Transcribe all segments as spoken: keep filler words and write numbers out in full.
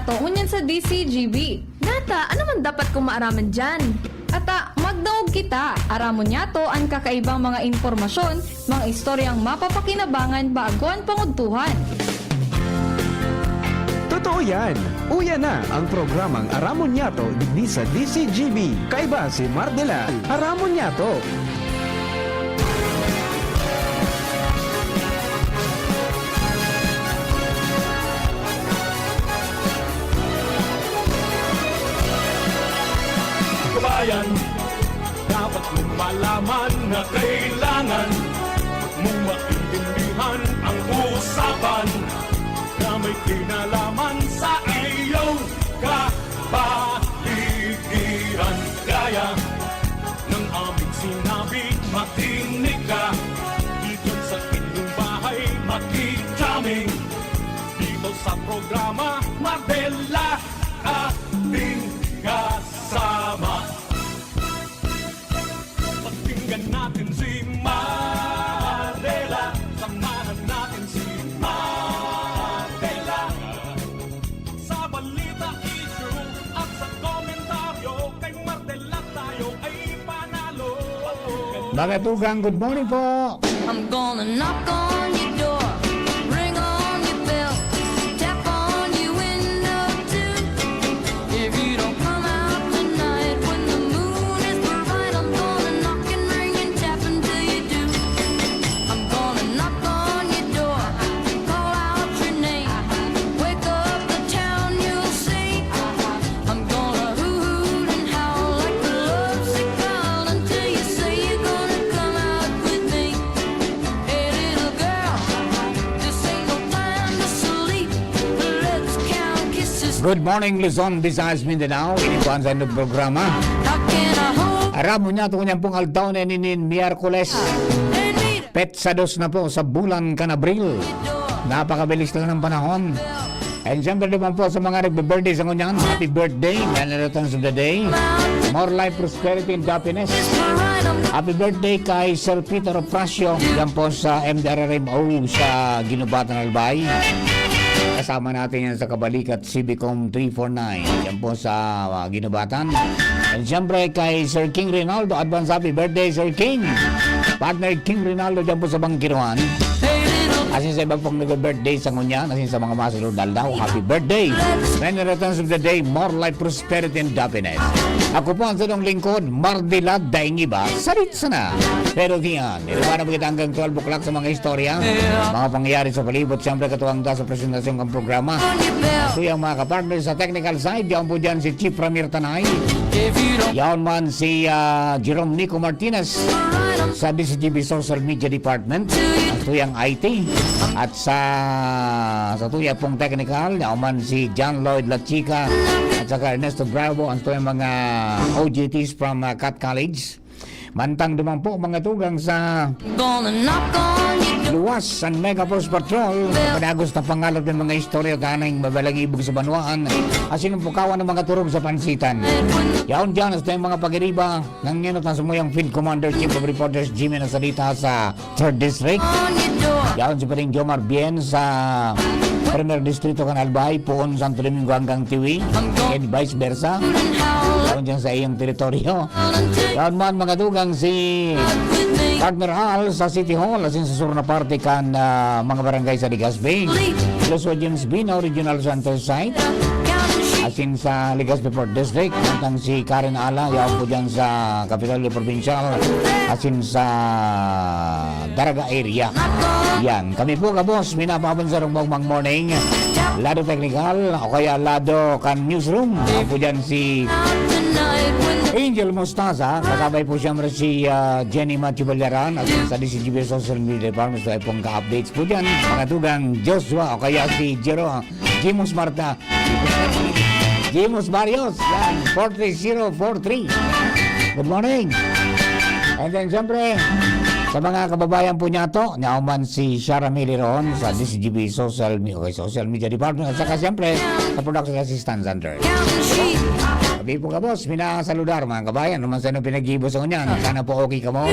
to ngunyan sa D C G B. Nata, ano man dapat kong maaraman diyan? Ata, magdangog kita. Aramon niyato an kakaibang mga impormasyon, mga istoryang mapapakinabangan bago an pangudtuhan. Totoo yan! Uya na ang programang Aramon Niyato digdi sa D C G B. Kaiba si Mardela. Aramon Niyato! Kabayan, dapat mong malaman na kailangan mong maintindihan ang usapan na may kinalaman sa iyong kapaligiran. Gaya ng aming sinabi, makinig ka. Dito sa inyong bahay, makikita kami. Dito sa programa, Mardela, ating kasama. Pakinggan natin si Mardela. Samahan natin si Mardela. Sa balita, issue at sa komentaryo, kay Mardela tayo ay panalo. Mga tugang, good morning po. I'm gonna knock on your door, ring on your bell, tap on your window too. If you don't come out tonight when the moon is bright, I'm gonna knock and ring and tap until you do. I'm gonna knock on your door, call out your name, wake up the town, you'll see. I'm gonna hoot and howl like a lovesick clown until you say you're gonna come out with me. Hey, little girl, this ain't no time to sleep. Let's count kisses. Good morning, Luzon, Visayas, Mindanao. Ini po ang sa inyong programa. How can I hold Aram mo niya, ito niyang pong aldaw na ninin Miyerkules. Hey, need Petsa dos na po sa bulan kan Abril. Napakabilis lang ng panahon. And siyempre naman po sa mga nagbe-birthday sa ngunyan, happy birthday, many returns of the day. More life, prosperity, and happiness. Happy birthday kay Sir Peter Ofracio, yan po sa M D R R M O sa Guinobatan, Albay. Kasama natin yan sa Kabalikat C B Com three four nine, yan po sa ah, Guinobatan. And siyempre kay Sir King Rinaldo, advance happy birthday, Sir King! Partner King Rinaldo, dyan po sa Bangkiruan. Asin sa iba pong nagbe-birthday sa ngunyan, asin sa mga masunod na aldaw, happy birthday! Many returns of the day, more life, prosperity, and happiness. Ako po ang inyong lingkod, Mardila Daing Iba, sarit sana. Pero diyan, iniwanan mo kita hanggang twelve o'clock sa mga istorya, mga pangyayari sa palibot, siyempre katuwang ta sa presentasyon ng programa. Ito yung mga kapartner sa technical side, yan po dyan si Chief Ramir Tanay. Yaon man si ah, Jerome Nico Martinez sa D C G B Social Media Department. Ang tuyang I T. At sa sa tuya pong technical, yaon man si John Lloyd Lachica at saka Ernesto Bravo, ang tuyang mga O J Ts from ah, Cat College. Mantang duman po, mga tugang sa Gonna knock on your door. Luwas an Mega Force Patrol, padagos na pangalap ng mga istorya tanang mabalang ibog sa banwaan, asin ang pukawan ng mga turog sa pansitan. Yaon dyan, hasta yung mga pagiriba, ng ngenot na sumuyang Field Commander, Chief of Reporters, Jimmy Nasalita sa Third District. On your door. Yaon si Paring Jomar Bien sa Primer Distrito kan Albay, poon Santo Domingo hanggang Tiwi, and vice versa. Yaon dyan sa iyong teritoryo. Yaon man, mga tugang, si Partner Al sa City Hall, asin sa sur na parte kan ah, mga barangay sa Legazpi. Joshua James Bino, Regional Center Site. Asin sa Legazpi Fourth District, mantang si Karen Ala, yaon po dyan sa Kapitolyo Provincial. Asin sa Daraga area. Yan, kami po, kabos, minapaabot sa Rumbong Mang Morning. Lado technical, o kaya lado kan newsroom. Yaon po dyan si Angel Mostaza, kasabay po siyempre si ah, Jenny Matthew Ballaran at sa D C G B Social Media Department, so ay pong ka-updates po dyan, mga tugang Joshua o kaya si Jero, Jimos Marta, Jimos Barrios, yan, four three zero four three. Good morning. And then siyempre, sa mga kababayan po niya to, niya man si Shara Miliron sa D C G B Social, Me- okay, Social Media Department at saka siyempre sa Production Assistant Center. Counting sheep. Di po, gabos, minasaludar, mga kabayan, naman sa pinag-ibo sa ngunyan. Sana po okay kamo.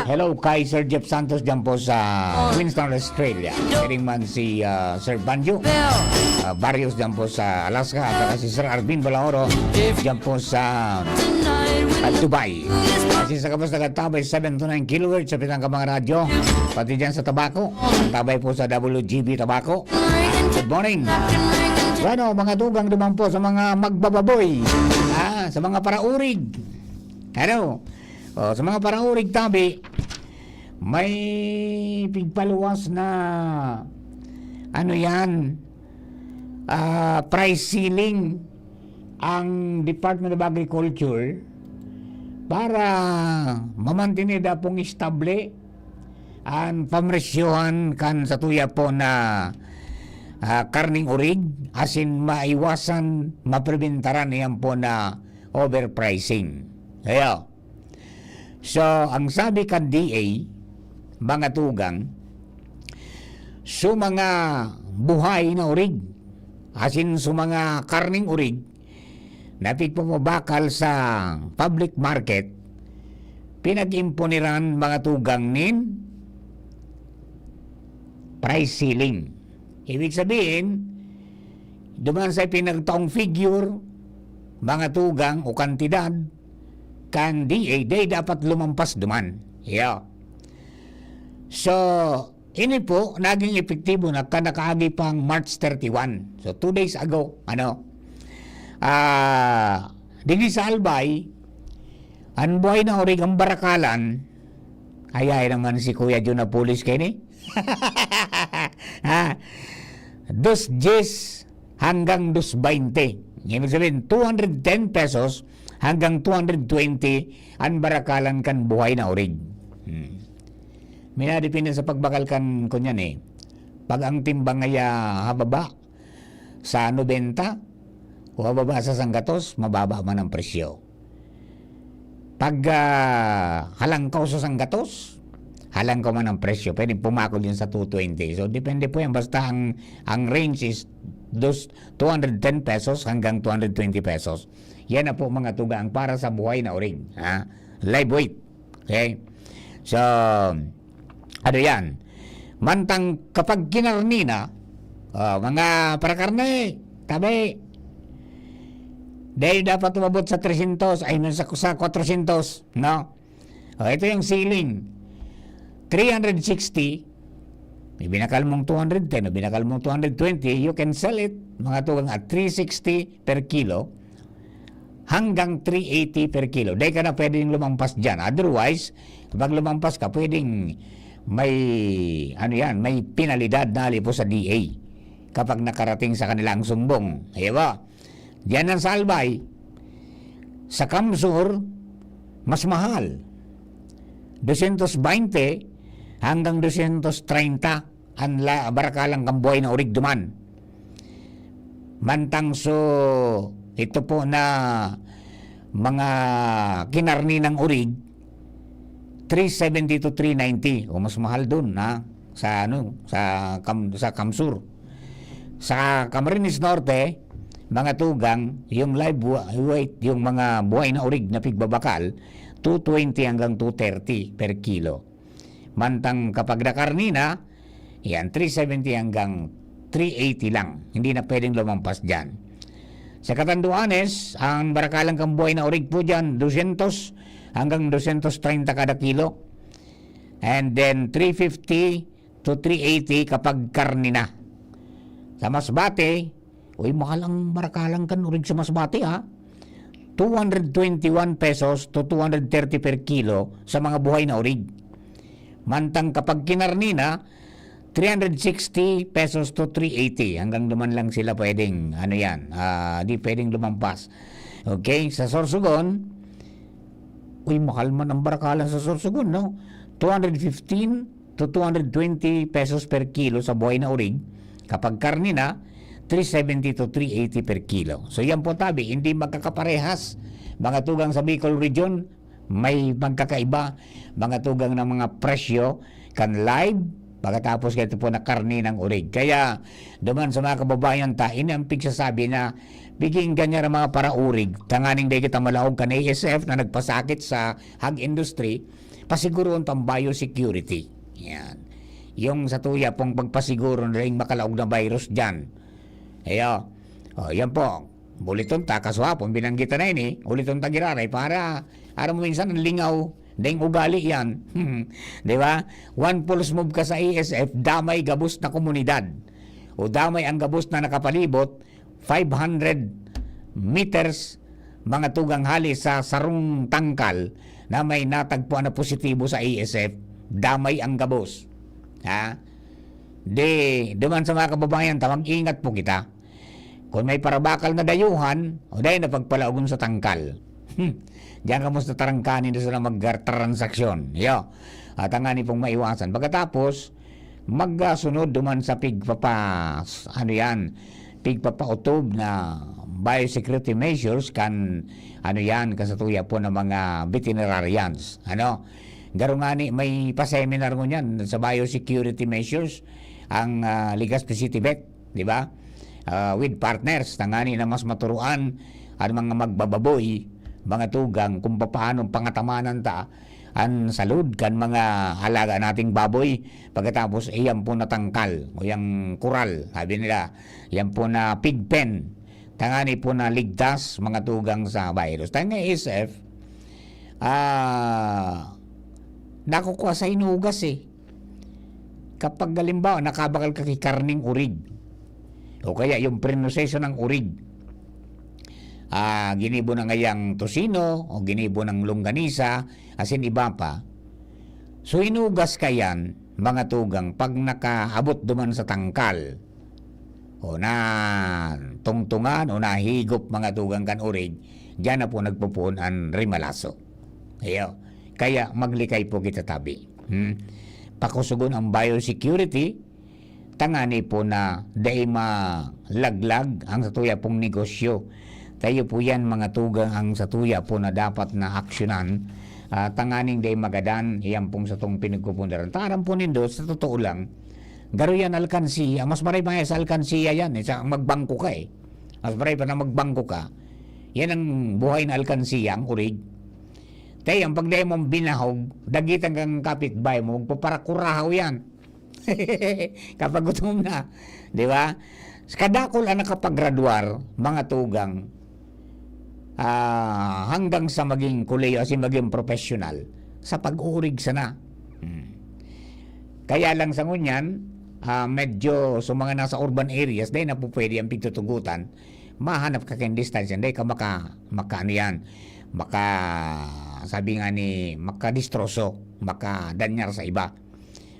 Hello kay Sir Jeff Santos dyan po sa Queensland, Australia. Siring man si ah, Sir Banjo ah, Barrios dyan po sa Alaska, at saka si Sir Arvin Balaoro dyan po sa ah, Dubai. At si sa gabos, nagtatabay seven to nine kilohertz sa pitang ka mga radyo, pati dyan sa Tabaco. Tabay po sa W G B Tabaco. Good morning. Bueno, mga tugang duman po sa mga magbababoy. Ah, sa mga paraurig. Ano? O, sa mga paraurig tabi, may pigpaluwas na ano yan, ah, price ceiling ang Department of Agriculture para mamantener dapong estable an pamresyohan kan satuya po na ah, karning orig, asin maiwasan, mapribentaran iyan po na overpricing. Kaya, so, ang sabi kan D A, mga tugang, so mga buhay na orig, asin so mga karning orig, na pigpapabakal sa public market, pinag-imponiran mga tugang nin price ceiling. Ibig sabihin, duman sa pinagtaong figure, mga tugang o kantidad, kan D A, day dapat lumampas duman. Yeah. So, ini po, naging epektibo na kan nakaagi pang March thirty-one. So, two days ago, ano, ah, digdi sa Albay, ang buhay na orig ang barakalan, ay, ay naman si Kuya Jun na pulis kayo ni. Ha? Dos diyes hanggang dos baynte. Ibig sabihin, two hundred ten pesos hanggang two hundred twenty ang barakalan kan buhay na orig. Hmm. Minadepende sa pagbakal kan, kunyan eh. Pag ang timbang ay ah, hababa sa nobenta o hababa sa sanggatos, mababa man ang presyo. Pag ah, halangkaw sa sanggatos, halangkaw man ang presyo. Pwede pumakol yun sa two twenty. So, depende po yan. Basta ang, ang range is dos, two hundred ten pesos hanggang two hundred twenty pesos. Yan na po, mga tugang, para sa buhay na orig. Ha? Live weight. Okay? So, ano yan? Mantang kapag kinarni na, oh, mga parakarne, tabi, dahil dapat umabot sa trescientos, ay, sa, sa quatrocientos, no? Oh, ito yung ceiling. Three hundred sixty, may binakal mong two hundred ten, may binakal mong two hundred twenty, you can sell it, mga tugang, at three sixty per kilo hanggang three eighty per kilo. Dai ka na pwedeng lumampas dyan. Otherwise, kapag lumampas ka, pwedeng may, ano yan, may penalidad na lipo sa D A kapag nakarating sa kanila ang sumbong. Di ba? Diyan ang sa Albay, sa Kamsur, mas mahal. Dosyentos baynte hanggang dosyentos treinta ang la-, barakalang kambuhay na orig duman. Mantang so, ito po na mga kinarni ng orig, three seventy to three ninety. O, mas mahal dun, ha? Sa, ano, sa Kam-, sa Kamsur. Sa Camarines Norte, mga tugang, yung live wa-, weight, yung mga buhay na orig na pigbabakal, two twenty hanggang two thirty per kilo. Mantang kapag nakarni na, yan, three seventy hanggang three eighty lang. Hindi na pwedeng lumampas dyan. Sa Catanduanes, ang barakalang kambuhay na orig po dyan, dosyentos hanggang dosyentos treinta kada kilo. And then, three fifty to three eighty kapag karni na. Sa Masbate, uy, mahal ang barakalang kan orig sa Masbate, ha? Two hundred twenty-one pesos to two hundred thirty per kilo sa mga buhay na orig. Mantang kapag kinarni na, three hundred sixty pesos to three eighty. Hanggang duman lang sila pwedeng, ano yan, ah, di pwedeng lumampas. Okay, sa Sorsogon, uy, mahal man ang barakalan sa Sorsogon, no? Two hundred fifteen to two hundred twenty pesos per kilo sa buhay na orig. Kapag karni na, three seventy to three eighty per kilo. So, yan po, tabi, hindi magkakaparehas. Mga tugang sa Bicol Region, may magkakaiba. Mga tugang ng mga presyo, kan live, Pagkatapos kaito po na karne ng urig. Kaya, duman sa mga kababayan ta, ini ang pigsasabi na bigyan ka niya ng mga paraurig. Tanganing dai kita malaog kan A S F na nagpasakit sa hog industry, pasiguroon tang biosecurity. Yan. Yung sa tuya pong pagpasiguro na daing makalaog na virus dyan. Ayo. O, yan po. Buliton ta, kaswapon, binanggit na ini. Uliton ta giraray para, aram mo minsan, ang lingaw, daing ugali yan. Di ba? One false move ka sa A S F, damay gabos na komunidad. O damay ang gabos na nakapalibot, five hundred meters, mga tugang hali sa sarong tangkal na may natagpuan na positibo sa A S F, damay ang gabos. Ha? Di, duman sa mga kababayan ta, mag-ingat po kita. Kung may parabakal na dayuhan, o dahil na pagpalaogon sa tangkal. Hmm. Diyan kamo sa tarangkanin na sila magtransaksyon. Yo. At ang ani pong maiwasan. Pagkatapos, magsunod duman sa pigpapa-, ano yan, pigpapautob na biosecurity measures kan, ano yan, kasatuya po ng mga veterinarians. Ano? Garo nga ni, may pa-seminar ngunyan sa biosecurity measures ang, ah, Legazpi City Vet, di ba? Ah, with partners, tangani na mas maturuan ang mga magbababoy, mga tugang, kung papaano pangatamanan ta an salud kan mga alaga nating baboy. Pagkatapos, iyan po na tangkal, o yang kural, sabi nila, yan po na pig pen, tangani po na ligtas, mga tugang sa virus. Tayo nga A S F, ah, nakukuha sa hinugas eh. Kapag halimbawa, nakabakal ka ki karning urig, o kaya yung prenosesyo ng urig, ah, ginibo na ngayang tocino, o ginibo ng longganisa, asin iba pa. So, hinugas ka yan, mga tugang, pag nakaabot duman sa tangkal, o na tungtungan, o nahigop, mga tugang kan urig, diyan na po nagpupuon an rimalaso. Iyo. Kaya maglikay po kita tabi. Hmm? Pakusugon ang biosecurity, tangani po na dai malaglag ang satuya pong negosyo. Tayo po yan, mga tugang, ang satuya po na dapat na aksyonan. Ah, tanganing dai magadan, iyan pong satong pinagkukundaran. Taram po nindo, sa totoo lang, garo yan alkansiya. Mas maray pa nga sa alkansiya yan, eh, sa magbangko ka eh. Mas maray pa na magbangko ka. Yan ang buhay na alkansiya, ang urig. Tayo, ang pagdaya mong binahog, dagitan kang kapitbahay mo, magpaparakurahaw yan. Kapag gutom na, di ba? Kadakol ang nakapagraduar, mga tugang, ah, hanggang sa maging kolehiyo, asin maging professional, sa pag-uurig sana. Hmm. Kaya lang sa ngunyan, ah, medyo sa mga nasa urban areas, dahil na po pwede ang pigtutugutan, mahanap ka kayong distansya, dahil ka maka, maka ano yan, maka, sabi nga ni, makadistroso, makadanyar sa iba.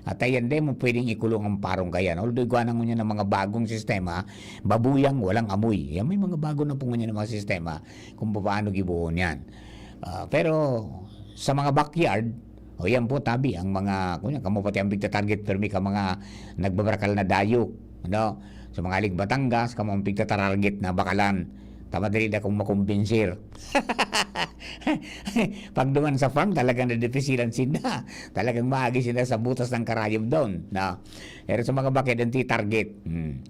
At ayan, di mo pwedeng ikulong ang parong kayan. Although, igwa na ngunyan ng mga bagong sistema, babuyang walang amoy. Yan, may mga bago na po ngunyan ng mga sistema kung paano gibuhon yan. Ah, pero sa mga backyard, o yan po, tabi, ang mga, kunya, kamo pati ang pigta-target, pero may ka mga nagbabrakal na dayo, ano? Sa mga alig Batangas, kamo ang pigta-target na bakalan. Tama, dali na kung makumbinsir. Pag duman sa farm, talagang nadipisilan sinda. Talagang maagi sinda sa butas ng karayom doon, no? Pero sa mga bakid, ang titarget. Hmm.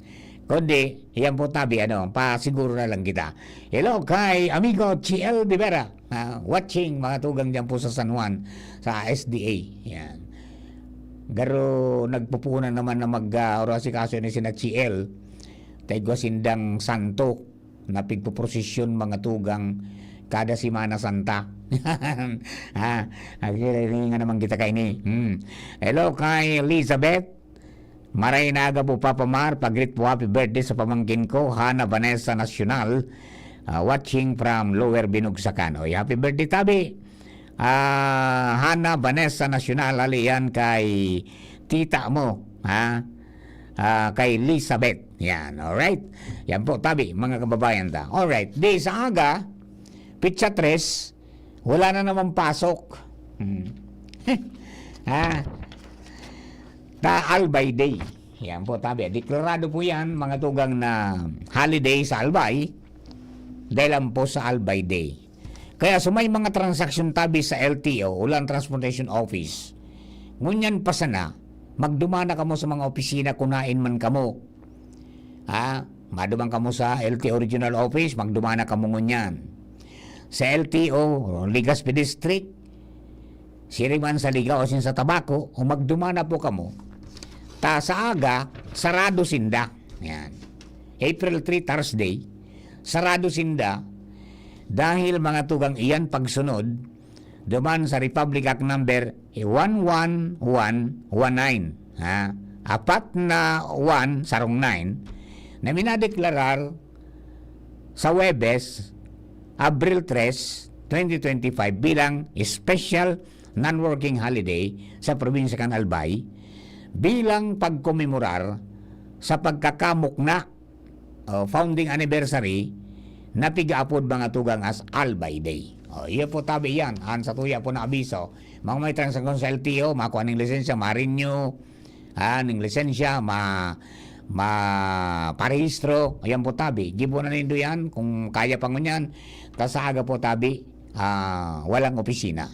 Kundi, yan po tabi, ano, pasiguro na lang kita. Hello kay amigo Chiel de Vera. Ah, watching, mga tugang dyan po sa San Juan, sa S D A. Yan. Garo nagpupunan naman na mag, ah, orasikaso ni sina Chiel. Taigwa sindang santo na pigpoprosesyon, mga tugang, kada Semana Santa. Ha? Nagkiriringan naman kita kaini. Hmm. Hello kay Elizabeth. Maray na aga po, Papa Mar. Pag-greet po, happy birthday sa pamangkin ko, Hana Vanessa Nacional. Ah, watching from Lower Binugsakan. Oy, happy birthday, tabi. Ah, Hana Vanessa Nacional, hali yan kay tita mo, ha? Ah, kay Elizabeth. Yan, alright? Yan po, tabi, mga kababayan ta. Alright, di sa aga, pitsa tres, wala na naman pasok. Hmm. Ha? Ta Albay Day. Yan po, tabi. Deklarado po yan, mga tugang, na holiday sa Albay. Dahil lang po sa Albay Day. Kaya sa may mga transaksyon tabi sa L T O, o Land Transportation Office, ngunyan pa sana, magdumana kamo sa mga opisina kun haen man kamo. Ha? Maduman kamo sa L T O Regional Office, magdumana kamo ngunyan. Sa L T O, Legazpi District, siring man sa Legao o sa Tabaco, o magdumana po kamo. Ta sa aga, sarado sinda. Yan. April three, Thursday, sarado sinda dahil mga tugang iyan pagsunod duman sa Republic Act number one one one one nine, ha? Apat na one, sarong nine, na minadeklarar sa Huwebes, Abril tres, twenty twenty-five bilang special non-working holiday sa probinsya kan Albay bilang pagkomemorar sa pagkakamukna o founding anniversary na pigaapod mga tugang as Albay Day. O, iyo po tabi yan. An sa tuya po na abiso, mga may transaksyon sa L T O, makuha ning lisensya, ma-renew, ah, ning lisensya, ma, ma, parehistro. Ayan po tabi. Gibo na nindo yan kung kaya pa ngunyan. Ta sa aga po tabi, ah, walang opisina.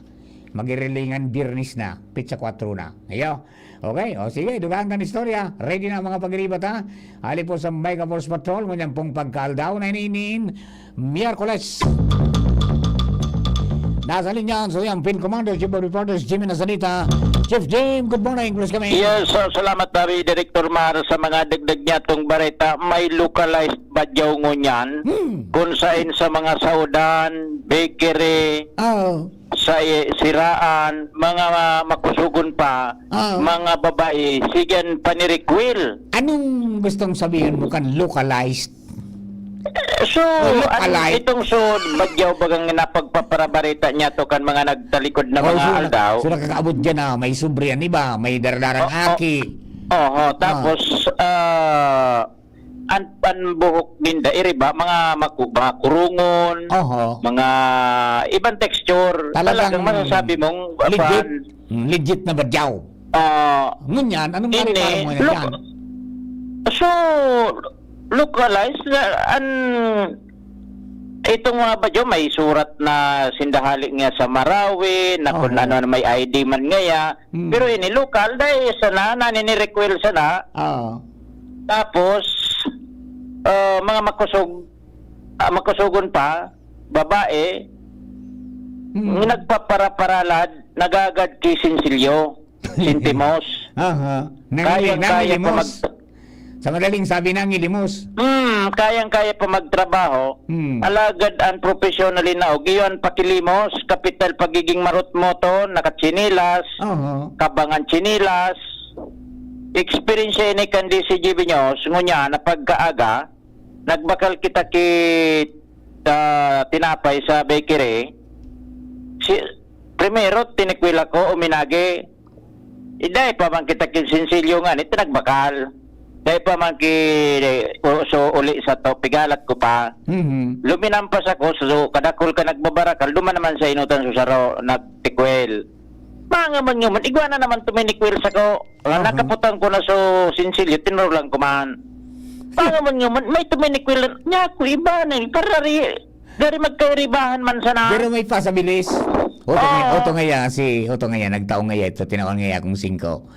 Magirilingan Biyernes na, petsa kwatro na. Ayo. Okay, o sige, dugaan kan istorya. Ready na ang mga pagiribat, ha? Ali po sa Mega Force Patrol, ngunyan pong pagkaaldaw na iniinin, Miyerkules. Nasa linya ang suyang Field Commander, Chief of Reporters, Jimmy Nasalita. Chief Jim, good morning. Plus kami. Yes, so salamat, David, Director Mar, sa mga dagdag niya tong bareta. May localized bagyo ngunyan. Hmm. Kung saan sa mga saudan, bakery, Oo. sa i-, siraan, mga makusugon pa, Oo. mga babae, sigan panirikwil. Anong gustong sabihin mo kan localized? So, O, localized. An-, itong so, bagyaw bagang napagpaparabarita niya to kan mga nagtalikod na Oh, mga sila, aldaw. Sila kakaabot dyan, ah, may sobre an iba, may daradarang Oh, oh. aki. Oho, Ah. tapos, ah, an, an buhok ninda, iriba, mga maku-, mga kurungon, Oho. mga ibang texture. Talagang Talagang masasabi mong, legit. Kuwan. Mm, legit na badyaw. Ah, Ngunyan, anong ini, maripar mo na look, dyan? so, localized na, an, itong mga badyaw, may surat na sindahali nga sa Marawi, na kung Oho. ano, na may I D man ngaya. Hmm. Pero ini, lokal, dahil sana, naninirekwil sana. Oo. Tapos, ah, mga makusog, ah, makusugon pa, babae, Hmm. nagpaparaparalad, nagagad ki sinsilyo, sintimos. Aha. Nangili-, Kayang-kaya pa nangilimos. mag- Sa madaling sabi, nangilimos. Hmm, kayang-kaya pa magtrabaho. Hmm. Alagad ang professional na og iyo ang pakilimos, kapital pagiging marutmoton, nakatsinilas, Aha. kabangan tsinilas. Eksperyensya ini kan D C G Binyos, ngunyan na pagkaaga, nagbakal kita ki, ah, tinapay sa bakery. Si, primero, tinikwil ako, uminagi. Iday pa man kita ki sinsilyo nga, ni tinagbakal. Dai pa man ki, o, so, uli sa to, pigalat ko pa. Mhm. Luminampas ako, so, kadakol ka nagbabarakal, duman naman sa inutan so saro, nagtikwil. Mga man nga man, igwa na naman tuminikwil sa ko. Aha. Nakaputang ko na so sinsilyo, tinurulan ko man. Mga man nga man, may tuminikwil, niya ako, iba na, eh, para ri-, dari magkairibahan man sana. Pero may pasabilis. Oto nga, Oo. oto nga ya, si, oto nga ya, nagtaong nga ya, ito, tinaon nga ya akong singko.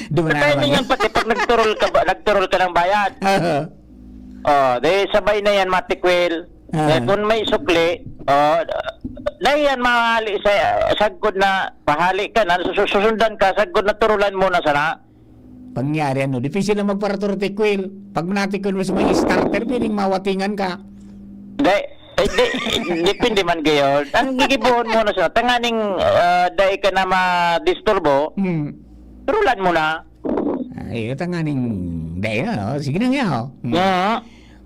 Duman na Sa timing naman. yan, pati pag nagturol ka ba, nagturol ka ng bayad. Aha. Oh, di sabay na yan, matikwil. Ah. Eh, kung may sukli, oh, dahil yan, mahali sa sagkod na, pahali ka na, susu-, susundan ka, sagkod na turulan mo na sana. Pangyari, ano, difícil na magparaturtikwil. Pag natikwil mo sa may starter, pwedeng mawatingan ka. Di, eh, di, depende man gayon. Ang gigibuhon mo na sa, tanganing, ah, dai ka na madisturbo, Hmm. turulan mo na. Ay, tanganing dai na, oh. Sige na nga, oh. Hmm. Yeah.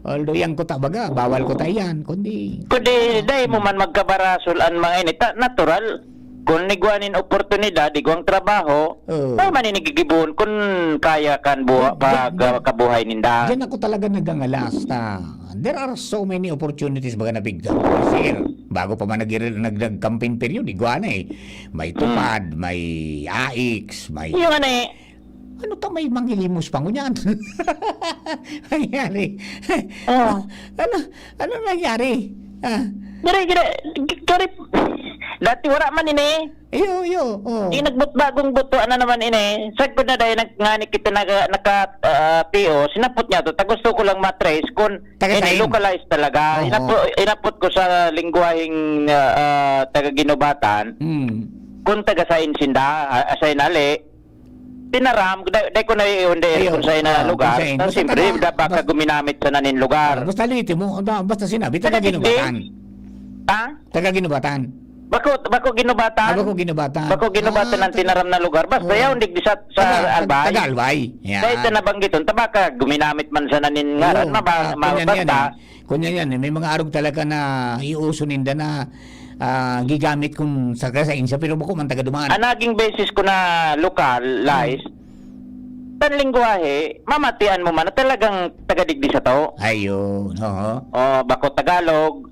Although, yang kuta baga, bawal kuta yan, kundi Kundi, dai mo man magkabarasol an mga ini. Ta-, natural. Kung igwa nin oportunidad, igwang trabaho, Oo. Dai man ini gigibohon kun kaya kan buha-, Diyan, pag, diyan, ah, kabuhay ninda. Diyan ako talaga nagangalas ta. There are so many opportunities baga na bigyan ko, sir. Bago pa man nag-, nag-, nag-campaign period, igwa na eh. May Hmm. TUPAD, may AICS, may Yung ano eh, Ano ta may manghilimos pa ngunyan? Nangyari. Oh. Ano, ano nangyari? Ah, Dire, dire, dire, dati wala man ini. Iyo, iyo, oo. Yung nagbut-, bagong buto, ano naman ini? Sagkod na dahil nag-, nga ni kita naga-, naka, ah, P O, sinapot niya to. Ta gusto ko lang matrace kung Taga ini sain? localized talaga. Oo. Inapo-, inapot ko sa lingwaheng, ah, ah, taga Ginubatan. Hmm. Kung taga sain sinda, ah, asay nali, tinaram, da-, dai ko na iyon, dai Iyo, kung sain na ah, lugar. kung sain. Tas Basta siyempre, taga, da-, baka bas-, guminamit sa nanin lugar. ah, basta liti mo, ba-, basta sinabi, Taga taga Digdi? Ginubatan. Ha? Taga Ginubatan. Bako, bako Ginubatan. Ah, bako Ginubatan. Bako Ginubatan Ah, ang taga tinaram na lugar. Basta Oo. yaon, digdi sa, sa Taga, Albay. taga Albay. Yan. Dahil sa nabanggiton, tabaka guminamit man sa nanin ngaran, Oo. maba-, Ah, ma-, kunyan yan basta. eh. Kunyan yan eh. May mga arog talaga na iuso ninda na, ah, gigamit kung sa kasain siya, pero bako man taga duman. Ang naging basis ko na lokal, Hmm. Lais, tan lingwahe, mamatian mo man na talagang taga digdi sa to. Ayun, oo. O, bako Tagalog,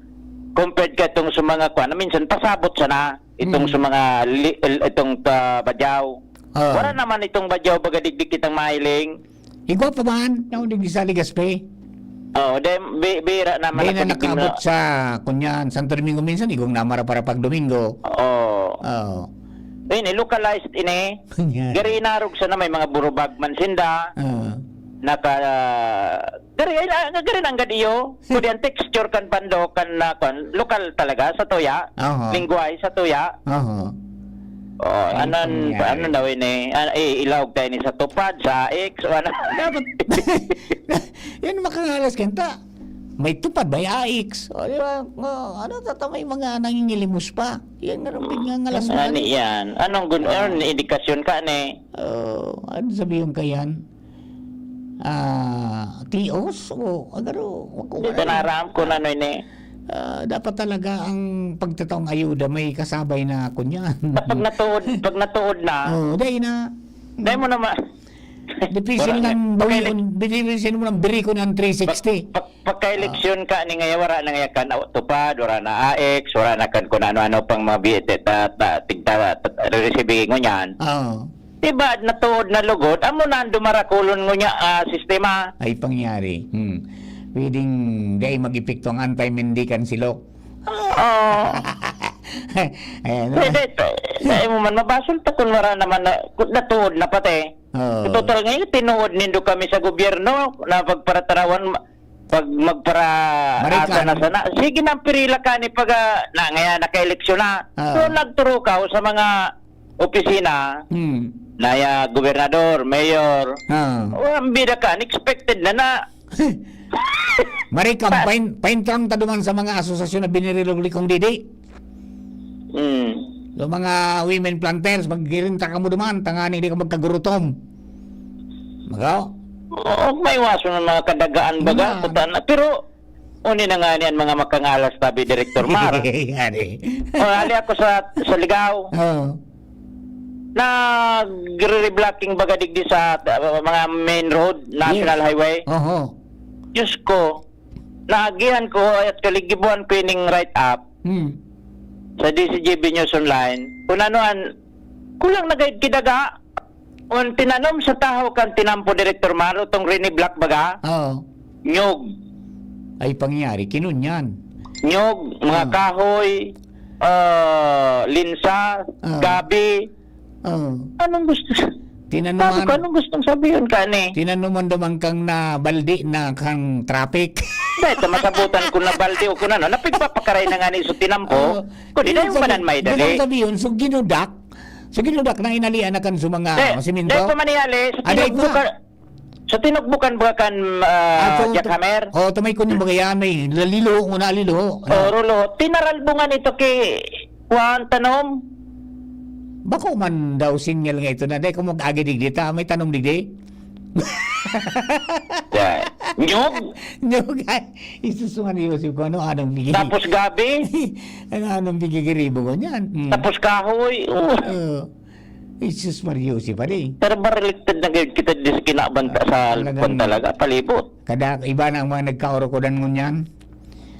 compared ka itong sa mga kwan, na minsan pasabot sana itong Mm. sa mga li-, el-, itong, ah, Badiao. Ah. Wala naman itong Badiao, baga digdi kitang mahiling. Igwa pa man, na digdi sa Legazpi. Oo, de, bi-, bira naman Di ako na digdi nakaabot na sa, kunyan, Santo Domingo minsan, igong namara para pag Domingo. Oo. Oo. Ini, localized ini. Kunyan. Gari inarog sana may mga burubag man sinda. Oo. Naka, gari, ay, ah, gari nang gadiyo. Pwede ang texture kan bando, kan, ah, kan, lokal talaga, sa tuya. Aha. Lingwahe sa tuya. Aha. Oh, Ay, anan, pangyari. ano daw ini? Ah, eh, ilawag tayo ni sa tupad, sa X, o ano? Dapat, yan makangalas kanta. May tupad, may A X. O, di ba? O, ano, tata, may mga nangingilimos pa. Yan nga nung pigngangalas na Ano ano. yan? Anong gun-, Ah. anong indikasyon ka ni? Oh, ano sabihin ka yan? Ah, tios o agaro, wag ko Di ka alam. naram kung ano ini. Ah, dapat talaga ang pagtataong ayuda may kasabay na kunyan. Pag natuod, pag natuod na, Oh, dahil na. dahil mo naman. Difícil Wala nang na. bawion, difícil mo nang birikon ang three sixty. Pag, pag, pagka-eleksyon ka, ni ngaya, wala na ngaya kan tupad, wala na A X, wala na kan kung ano-ano pang mga bi-, ta-, ta-, tigta-, ta-, receiving mo niyan. Oo. Diba, natuod na lugod, amo na ang dumarakulon ngunyan, ah, sistema. Ay pangyari. Hmm. Pwedeng dai mag-epekto ang anti-Mendican si Lok. Oo. Ayan, no? Pwede, pwede mo man mabasol ta kun wala naman na, kun natuod na pati. Oo. Total ngayon, tinuod nindo kami sa gobyerno na pagparatarawan, pag magpara-, Marikan. asa na sana. Sige na, pirila ka ni pag, ah, na, ngayon, naka-eleksyon na. Oo. So, nagturo ka sa mga opisina, Hmm. naya gobernador, mayor. Ah. O, ang bida ka, unexpected na na. Marikam, Pa- pain-, paintrang ta duman sa mga asosasyon na binirilog-likong didi. Hmm. So, mga women planters, maggirinta kamo duman, tanganing di ka magkagurutom. Magaw? Oo, may waso ng mga kadagaan baga, Nga. kutan na. Pero, uni na nga niyan mga makangalas, tabi Direktor Mar. Yan eh. O, hali ako sa, sa Ligao. Oo. Nagre-reblocking baga digdi sa, uh, mga main road, National Yes. Highway. Oho. Diyos ko, naagihan ko at kaligibuan ko ining write-up Hmm. sa D C G B News Online. Kung ano an, kulang na gayud kidaga. On tinanom sa tahaw kan tinampo, Direktor Mar, itong Rene Black baga? Oo. Nyog. Ay, pangyayari, kinunyan. Nyog, mga Ah. kahoy, ah, linsa, Ah. gabi. Oo. Anong gusto? Tinanuman, Sabi ko, "Anong gustong sabihin ka ni?" tinanuman daw man kang na baldi na kang traffic. Dahil sa masabutan ko na baldi o kung ano, napigpapakaray na nga ni sa tinampo. Oo. Kung di Yun na yung sabi-, manan may yun dali. ang sabihin, so ginudak. So ginudak na inalian na kan sa mga Di, simento. di pa manihali, sa Ah, di pa. tinugbukan, sa tinugbukan ba kan, ah, Ah, so, jackhammer? Oh, tumay ko yung mga yan, may lalilo, una lilo. O, Ano? rulo. Tinaralbungan ito kay Juan Tanom. Bako man daw sinyal nga ito na, dahil kung mag-agi digdi ta, may tanom digdi. Yan. Nyog? Nyog, ay, isusungan ni Yusuf kung ano, anong bigi-, Tapos gabi? ano, anong bigigiribo ko niyan? Hmm. Tapos kahoy? Oh. Oh. Jesus Maria, Yusuf, pare. Pero ma-related na gayud kita di sa kinabanta Ah, sa talagang kwan talaga, palibot. Kada iba na ang mga nagkaorokodan ngunyan.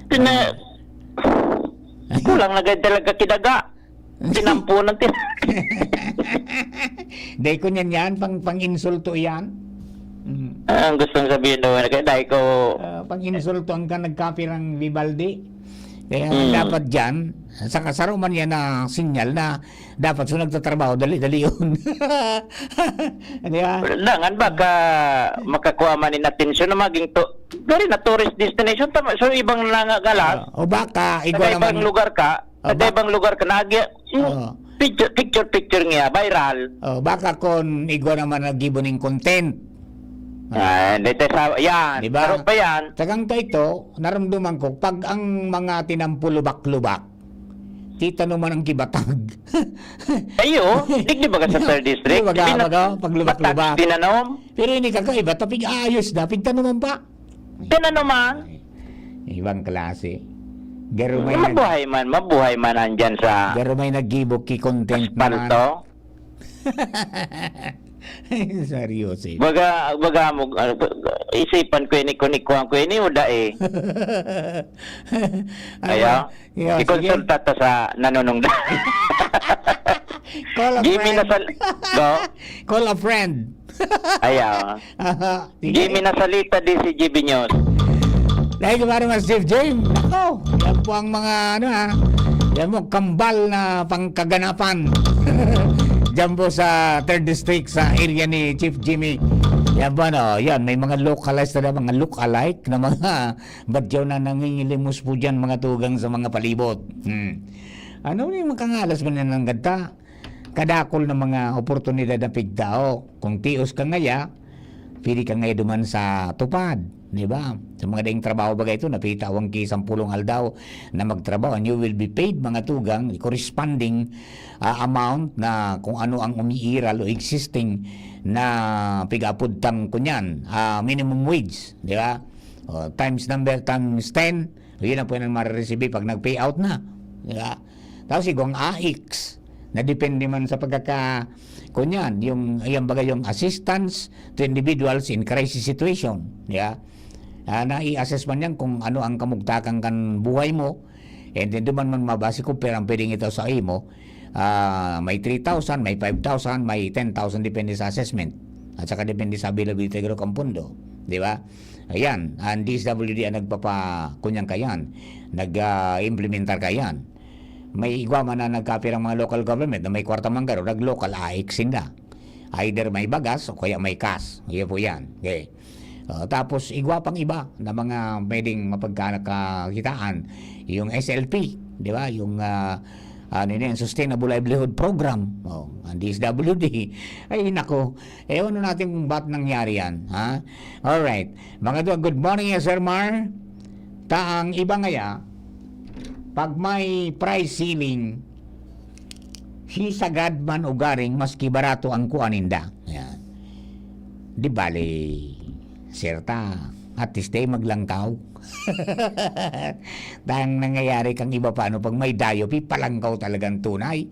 Tina-, Ah. kulang na gayud talaga kidaga. Tinampunan, tin- Dahil ko niyan yan, pang, pang-insulto yan. Mm. Ah, ang gustong sabihin daw, dahil ko Ah, pang-insulto ang ka nagkapirang Vivaldi. Kaya dapat diyan, sa kasaro man yan na sinyal na dapat sa nagtatrabaho, dali-dalion. Di ba? Dangan baka makakuha man nin atensyon na maging to, dali na tourist destination, tama, so ibang nangagalas, Ah, o baka, igwa sa ibang naman lugar ka, Ah, sa ba- ibang lugar ka, nag-, Oo. picture, picture, picture niya, viral. Oh, baka kon igwa naman naggibo ning content. Ah, dito sa, yan, Di ba? Saro pa yan. Tagang to ito, naramdaman ko, pag ang mga tinampo lubak-lubak, titanuman ang kibatag. Ayo, digdi baga sa third district? Di baga, Pina-, baga, pag lubak-lubak. Batak, tinanom? Pero ini kakaiba, tapig aayos na, pigtanuman pa. Tinanuman? Ibang klase. Garo may nag- Mabuhay man, mabuhay man andyan sa Garo may naggibo ki content naman. Aspalto? Seryoso eh. Baga, baga mo, ah, isipan ko ini, kung ikuha ko ini, o dai. Ano? Ayaw? Yeah, sige. Ikonsulta ta sa nanunungdan. Call a Give me friend. na sal-, go. Call a friend. Ayaw. Aha, sige. Give me na salita di si G B News. Dahil kumare mas Chief Jim, nako, yan po ang mga, ano, ha, yan po, kambal na pangkaganapan. Diyan po sa third District, sa area ni Chief Jimmy. Yan po, ano, yan, may mga localized na mga look-alike na mga badyaw na nangingilimos po dyan, mga tugang sa mga palibot. Hmm. Ano yung makangalas man yan ng ganta? Kadakol na mga oportunidad na pigtao. Kung tios ka ngaya, pwede ka ngaya duman sa tupad, di ba? Sa mga daing trabaho baga ito, napitawang ki sampulong aldaw na magtrabaho, and you will be paid, mga tugang, corresponding, ah, amount na kung ano ang umiiral o existing na pig-apod tang kunyan, ah, minimum wage, di ba? O, times number, times ten, yun ang pwede ma-receive pag nag-pay out na, di ba? Tapos igwang A I C, na depende man sa pagkaka-, kunyan, yung, yung baga yung assistance to individuals in crisis situation, di ba? Ah, na i-assess man yan kung ano ang kamugtakan kan buhay mo, and then duman man mabase kung pera ang pwedeng itaw sa imo. Ah, may three thousand, may five thousand, may ten thousand, depende sa assessment. At saka depende sa availability garo kan pondo, di ba? Ayan, ang D S W D ang nagpapa-, kunyan kayan, nag, ah, implementar kayan. May igwa man na nagkapirang mga local government na may kwarta man garo, nag-local A I C sinda. Either may bagas o kaya may cash. Iyo po yan. Okay. Oh, tapos igwa pang iba na mga pwedeng mapagkakakitaan, yung S L P, di ba? Yung, ah, ano yun, Sustainable Livelihood Program. Oh, ang D S W D. Ay, nako. Ewan na natin kung ba't nangyari yan, ha? Alright. Mga tugang, good morning, Sir Mar. Ta ang iba ngaya, pag may price ceiling, sisagad man o garing, maski barato ang kuha ninda. Yan. Di bale, sir ta, at least day maglangkaw. Tang nangyayari kang iba pa, ano, pag may dayo, pipalangkaw talagang tunay.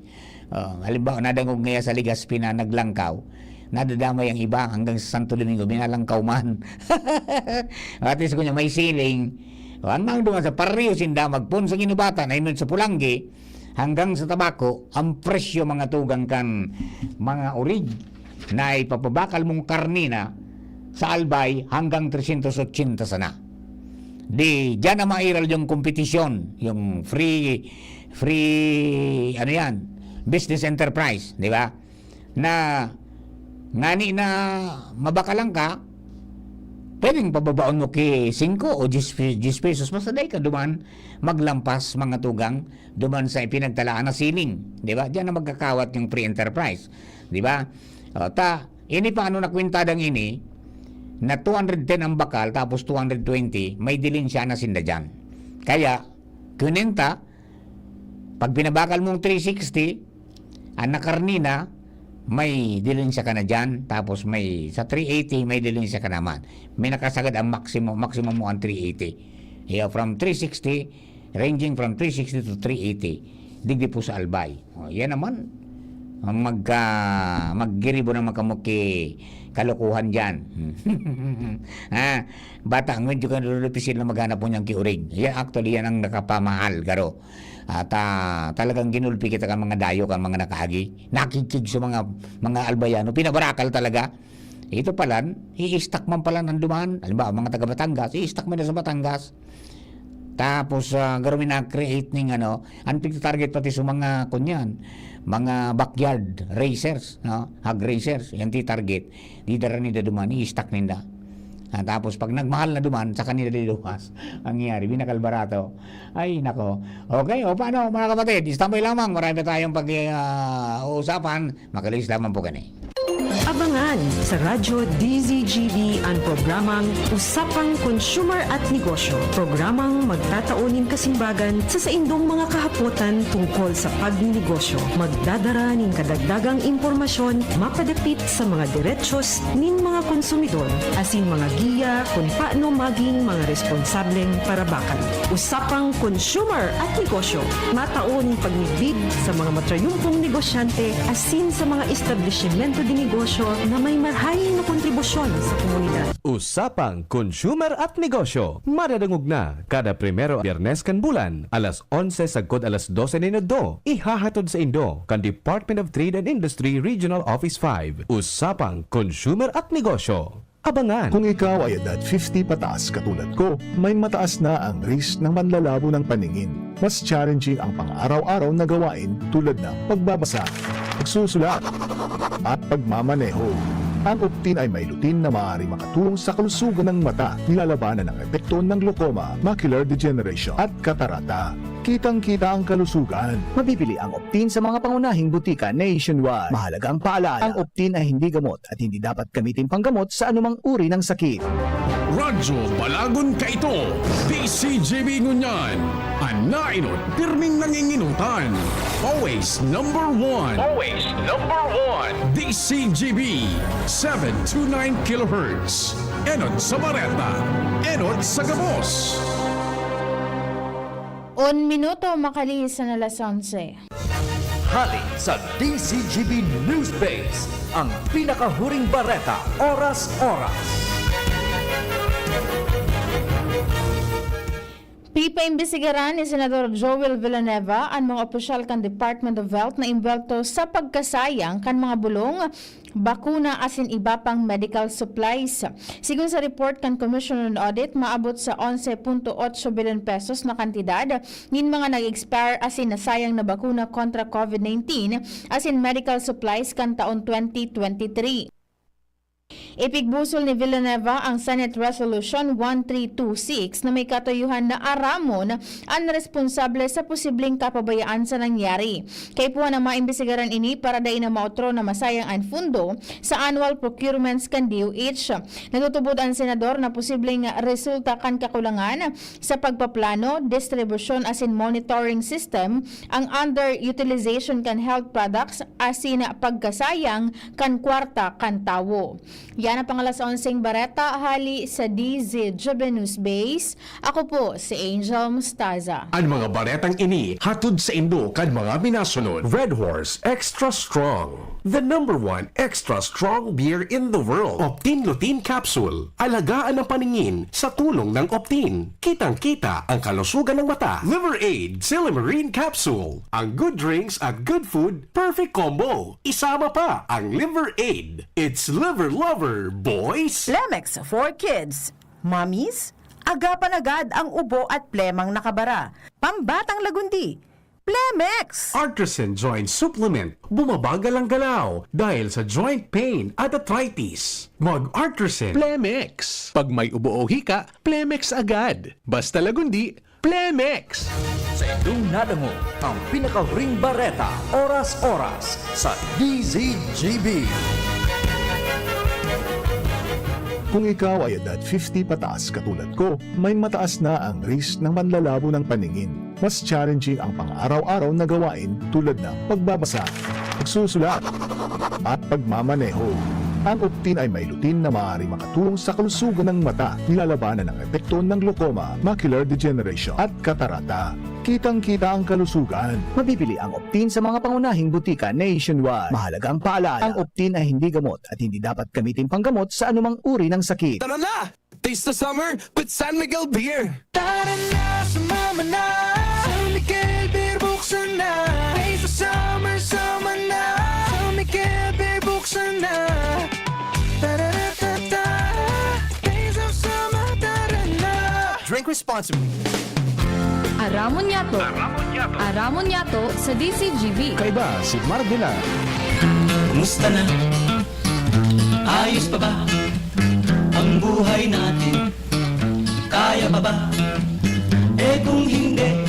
Oh, halimbawa, nadangog ngaya sa Legazpi na naglangkaw, nadadamay ang iba hanggang sa Santo Domingo, minalangkaw man. At least, kunya, may siling. O, ang nang duman sa pareho sinda, magpon sa ginubatan, ay sa pulanggi, hanggang sa tabako, ang presyo, mga tugang kan mga urig, na ipapabakal mong karne na sa Albay hanggang trescientos ochenta sana. Di, diyan na mairal yung kompetisyon, yung free, free, ano yan, business enterprise, di ba? Na, ngani na mabakalan ka, pwedeng pababaon mo ki singko o diyes pe-, diyes pesos, basta dai ka duman maglampas, mga tugang, duman sa ipinagtalaan na siling, di ba? Diyan na magkakawat yung free enterprise, di ba? O, ta, ini pa ano na kwentadang ini, na two hundred ten ang bakal, tapos two hundred twenty, may dilensya na sinda diyan. Kaya, kunenta, pag binabakal mong three sixty, ang nakarni na, may dilensya ka na diyan, tapos may, sa three eighty, may dilensya ka naman. May nakasagad ang maximum, maximum mo ang three eighty. Yeah, from three sixty, ranging from three sixty to three eighty. Digdi po sa Albay. O, yan naman. Ang magka-, maggiribo naman kamo ki kalokohan diyan. Ha? Bata, ang medyo ka lulupisil na maghanap mo niyang kiurig. Yan, actually, yan ang nakapamahal, garo. At, ah, talagang ginulpi kita kan mga dayo, kan mga nakaagi. Nakikig sa mga, mga Albayano. Pinabarakal talaga. Ito palan, i-stack man pala ng duman. Halimbawa, mga taga Batangas, i-stack mo na sa Batangas. Tapos, ah, garo mi nag-create ning ano, an pigta-target pati sa mga kunyan, mga backyard racers, no? Hog racers, yan ti target. Didara ninda duman, i-stock ninda. Ah, tapos pag nagmahal na duman, saka nila liluwas. Ang nangyari, binakal barato. Ay, nako. Okay, o paano, mga kapatid? Standby lamang, marami pa tayong pag, ah, uusapan. Makalihis lamang po kani. Abangan sa Radyo D Z G B an programang Usapang Consumer at Negosyo. Programang magtatao nin kasimbagan sa saindong mga kahapotan tungkol sa pagninegosyo. Magdadara nin kadagdagang impormasyon mapadapit sa mga derechos nin mga konsumidor asin mga giya kun paano magin mga responsableng parabakan. Usapang Consumer at Negosyo, matao nin pagmidbid sa mga matrayumpong negosyante asin sa mga establisimento de negosyo na may marahay na kontribusyon sa komunidad. Usapang Consumer at Negosyo, madadangog na kada primero Biyernes kan bulan, alas onse sagkod alas dose nin udto. Ihahatod saindo kan Department of Trade and Industry Regional Office five. Usapang Consumer at Negosyo. Abangan. Kung ikaw ay edad fifty pataas katulad ko, may mataas na ang risk ng manlalabo ng paningin. Mas challenging ang pang-araw-araw na gawain tulad ng pagbabasa, pagsusulat, at pagmamaneho. Ang Optin ay may lutein na maaaring makatulong sa kalusugan ng mata, nilalabanan ang epekto ng glaucoma, macular degeneration, at katarata. Kitang-kita ang kalusugan. Mabibili ang Optin sa mga pangunahing butika nationwide. Mahalagang paalala, ang Optin ay hindi gamot at hindi dapat gamitin panggamot sa anumang uri ng sakit. Radyo Balagon kaito, D C G B ngunyan, an naenot pirming nanginginutan. Always number one. Always number one. D C G B, seven two nine kilohertz. Enot sa bareta, enot sa gabos. Un minuto makalihis an alas onse. Hali sa D C G B News Base, ang pinakahuring bareta, oras-oras. Pipaimbestigaran ni Senador Joel Villanueva an mga opisyal kan Department of Health na imbwelto sa pagkasayang kan mga bulong, bakuna asin iba pang medical supplies. Sigon sa report kan Commission on Audit, maabot sa onse punto otso bilyon pesos na kantidad nin mga nag-expire asin nasayang na bakuna kontra COVID nineteen asin medical supplies kan taon twenty twenty-three. Ipigbusol ni Villanueva ang Senate Resolution one three two six na may katuyuhan na aramon an responsable sa posibleng kapabayaan sa nangyari. Kaipuhan na maimbestigaran ini para dai na maotro na masayang an pundo sa annual procurements kan D O H. Nagtutubod an senador na posibleng resulta kan kakulangan sa pagpaplano, distribusyon asin monitoring system, ang underutilization kan health products asin pagkasayang kan kwarta kan tawo. Yan ang pang-alas onseng bareta hali sa D Z G B News Base. Ako po si Angel Mostaza. An mga baretang ini hatod saindo kan mga minasunod: Red Horse Extra Strong, the number one extra strong beer in the world. Optin Lutein Capsule, alagaan ang paningin sa tulong ng Optin. Kitang-kita ang kalusugan ng mata. Liver Aid Silymarin Capsule, ang good drinks at good food, perfect combo. Isama pa ang Liver Aid. It's Liver Lover, boys! Plemex for kids. Mommies, agapan agad ang ubo at plemang nakabara. Pambatang lagundi, Plemex! Artresin Joint Supplement, bumabagal ang galaw dahil sa joint pain at arthritis. Mag-Artresin. Plemex. Pag may ubo o hika, Plemex agad. Basta lagundi, Plemex! Sa indong nadangog ang pinakahuring bareta, oras-oras, sa D Z G B. Kung ikaw ay edad fifty pataas katulad ko, may mataas na ang risk ng manlalabo ng paningin. Mas challenging ang pang-araw-araw na gawain tulad ng pagbabasa, pagsusulat, at pagmamaneho. Ang Optin ay may lutein na maaaring makatulong sa kalusugan ng mata, nilalabanan ang epekto ng glaucoma, macular degeneration, at katarata. Kitang-kita ang kalusugan. Mabibili ang Optin sa mga pangunahing butika nationwide. Mahalagang paalala, ang Optin ay hindi gamot at hindi dapat gamitin panggamot sa anumang uri ng sakit. Tara na! Taste the summer with San Miguel Beer! Tara na, sumama na! San Miguel Beer, buksan na! Taste the summer, sama na! San Miguel Beer, buksan na! Tara-ra-ta-ta! Taste of summer, tara na! Drink responsibly. Aramon Yato. Aramon Yato sa D C G B. Kaiba si Marvela. Kumusta na? Ayos pa ba ang buhay natin? Kaya pa ba? Eh, kung hindi,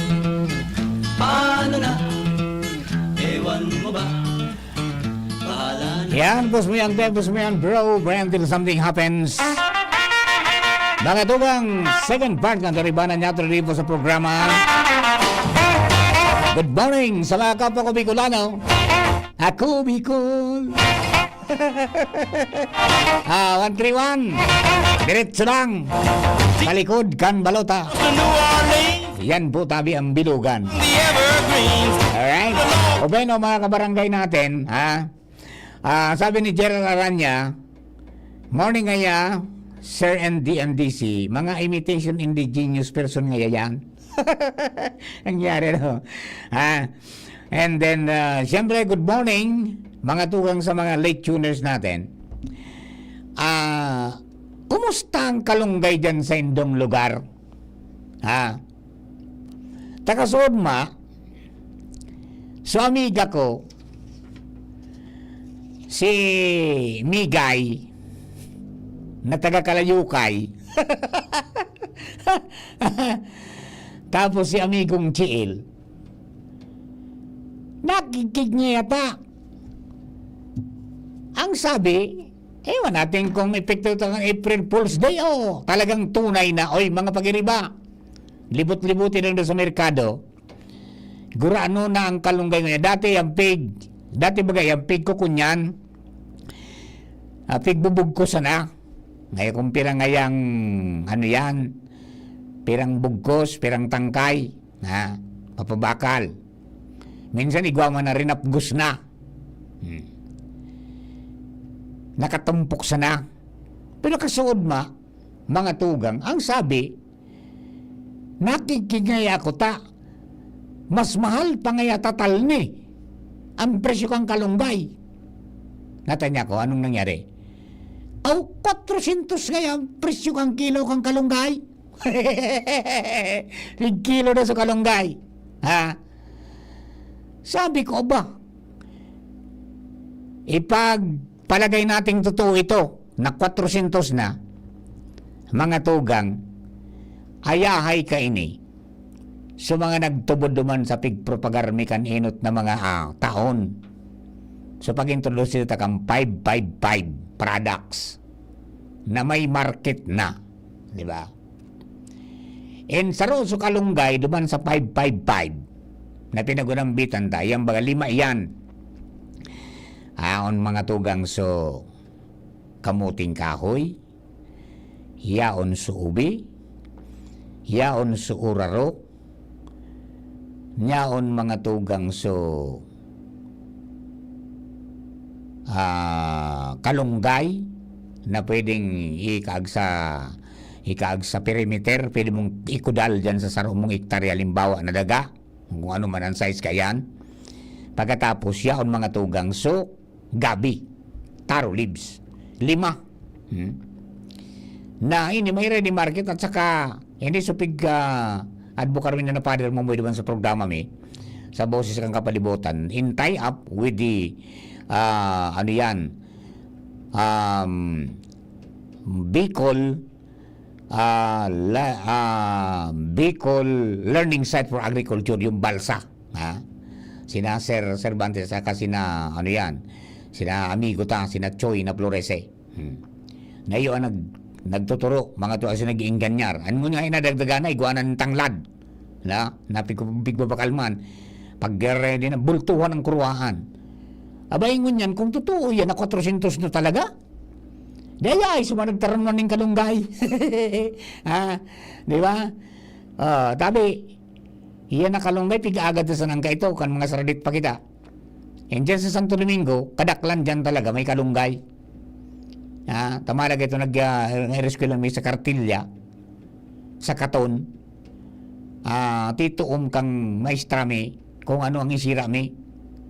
paano na? Ewan mo ba? Bahala na. Yan, pus mo yan, te, pus mo yan, bro, bro, until something happens. Mga tugang, second part ng Karibanan Yato Ribo sa programa. Good morning sa mga kapwa ko Bicolano. Ako, Bicol. Ah, one three one. Diretso lang. Talikod kan balota. Yan po tabi ang bilugan. Alright? O bueno, mga kabarangay natin, ha? Ah, sabi ni Gerald Aranya, "Morning ngaya, Sir N D M D C, mga imitation indigenous person ngaya yan." Nangyari, no? Ha? And then, ah, siyempre, good morning, mga tugang sa mga late tuners natin. Ah, kumusta ang kalunggay dyan sa indong lugar? Ha? Takasod ma, so amiga ko, si Migay, na taga Kalayukay. Tapos si amigong Chiil. Nakikig niya yata. Ang sabi, ewan natin kung epekto ito ng April Fool's Day o talagang tunay na, oy, mga pagiriba. Libot-libutin lang doon sa merkado. Gurano na ang kalunggay ngayon. Dati ang pig, dati bagay, ang pig ko kunyan, ah, pig bubugko sana. Ngayon kung pirang ngayang, ano yan, pirang bugkos, pirang tangkay, ha, papabakal. Minsan igwa man na rinapgos na. Hmm. Nakatumpok sana. Pero kasuod ma, mga tugang, ang sabi, nakikigay ako ta, mas mahal pa ngaya tatal ni ang presyo kang kalunggay. Natanya ko, anong nangyari? Aw, kwatrosyentos ngaya ang presyo kang kilo kang kalunggay? Nagkilo na sa kalunggay. Ha? Sabi ko, "Aba, ipagpalagay nating totoo ito, na kwatrosyentos na, mga tugang, ayahay kaini." So, mga nagtubod duman sa pigpropagar mi kan enot na mga, ah, taon. So, pag-introduce ta kan five five five products na may market na, di ba? And saro so kalunggay duman sa five five five na pinagunambitan ta, yan baga lima yan. Aon mga tugang so kamuting kahoy, yaon so ubi, yaon so uraro, yaon mga tugang so, ah, kalunggay na pwedeng ikaag sa, ikaag sa perimeter, pwede mong ikudal dyan sa saro mong ektarya, halimbawa, na daga, kung ano man ang size kayan. Pagkatapos, yaon mga tugang so, gabi, taro leaves. Lima. Hmm. Na ini may ready market at saka hindi supig, ah, advocate mi na Father Momoy duman sa programa mi sa Boses kan Kapalibutan in tie up with the, ah, ano yan, um, Bicol, ah, la-, ah, Bicol Learning Site for Agriculture, yung BALSA, ha? Sina Sir Cervantes, saka sina, ano yan, sina amigo ta, sina Choi na Florese. Hmm. Na iyo ang nag-, nagtuturo, mga to, kasi nag-iingganyar. Ano nga inadagdagan na, igwanan ng tanglad. Na, napig-, pigbabakal man. Pag ready na, bultuhan ang kuruhaan. Abay, ngunyan, kung totoo yan na kwatrosyentos na talaga, di ay, ay, sumanag taran man ning kalunggay. Ha? Di ba? Ah, tabi, iyan na kalunggay, pig-agad na sanang kaito, kan mga saradit pa kita. And dyan sa Santo Domingo, kadaklan dyan talaga, may kalunggay. Ah, tama lagi ito, nag, ah, nag-eskwela mi sa Cartilla, sa Katon. Ah, tituom kang maestra mi, kung ano ang isira mi.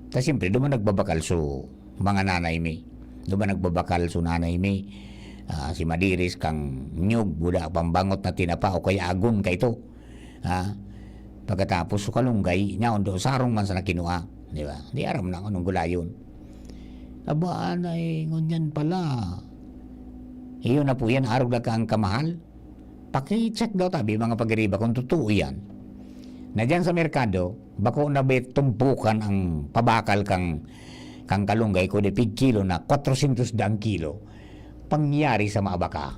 Ta siyempre, duman nagbabakal so mga nanay mi. Duman nagbabakal so nanay mi. Ah, si Madiris kang nyug, wala pang bangot na tinapa o kaya agon kaito. Ah, Pagkatapos, so kalunggay, nyaon do, sarong man sana kinua, di ba? Di aram na anong gulayon. Aba, anay, ngunyan pala. Iyo na po yan, arog na ka ang kamahal. Paki-check daw tabi, mga pagiriba, kung totoo yan. Na diyan sa merkado, bako na ba tumpukan ang pabakal kang, kang kalunggay, kundi pig kilo na kwatrosyentos daang kilo. Pangyari sa maabaka.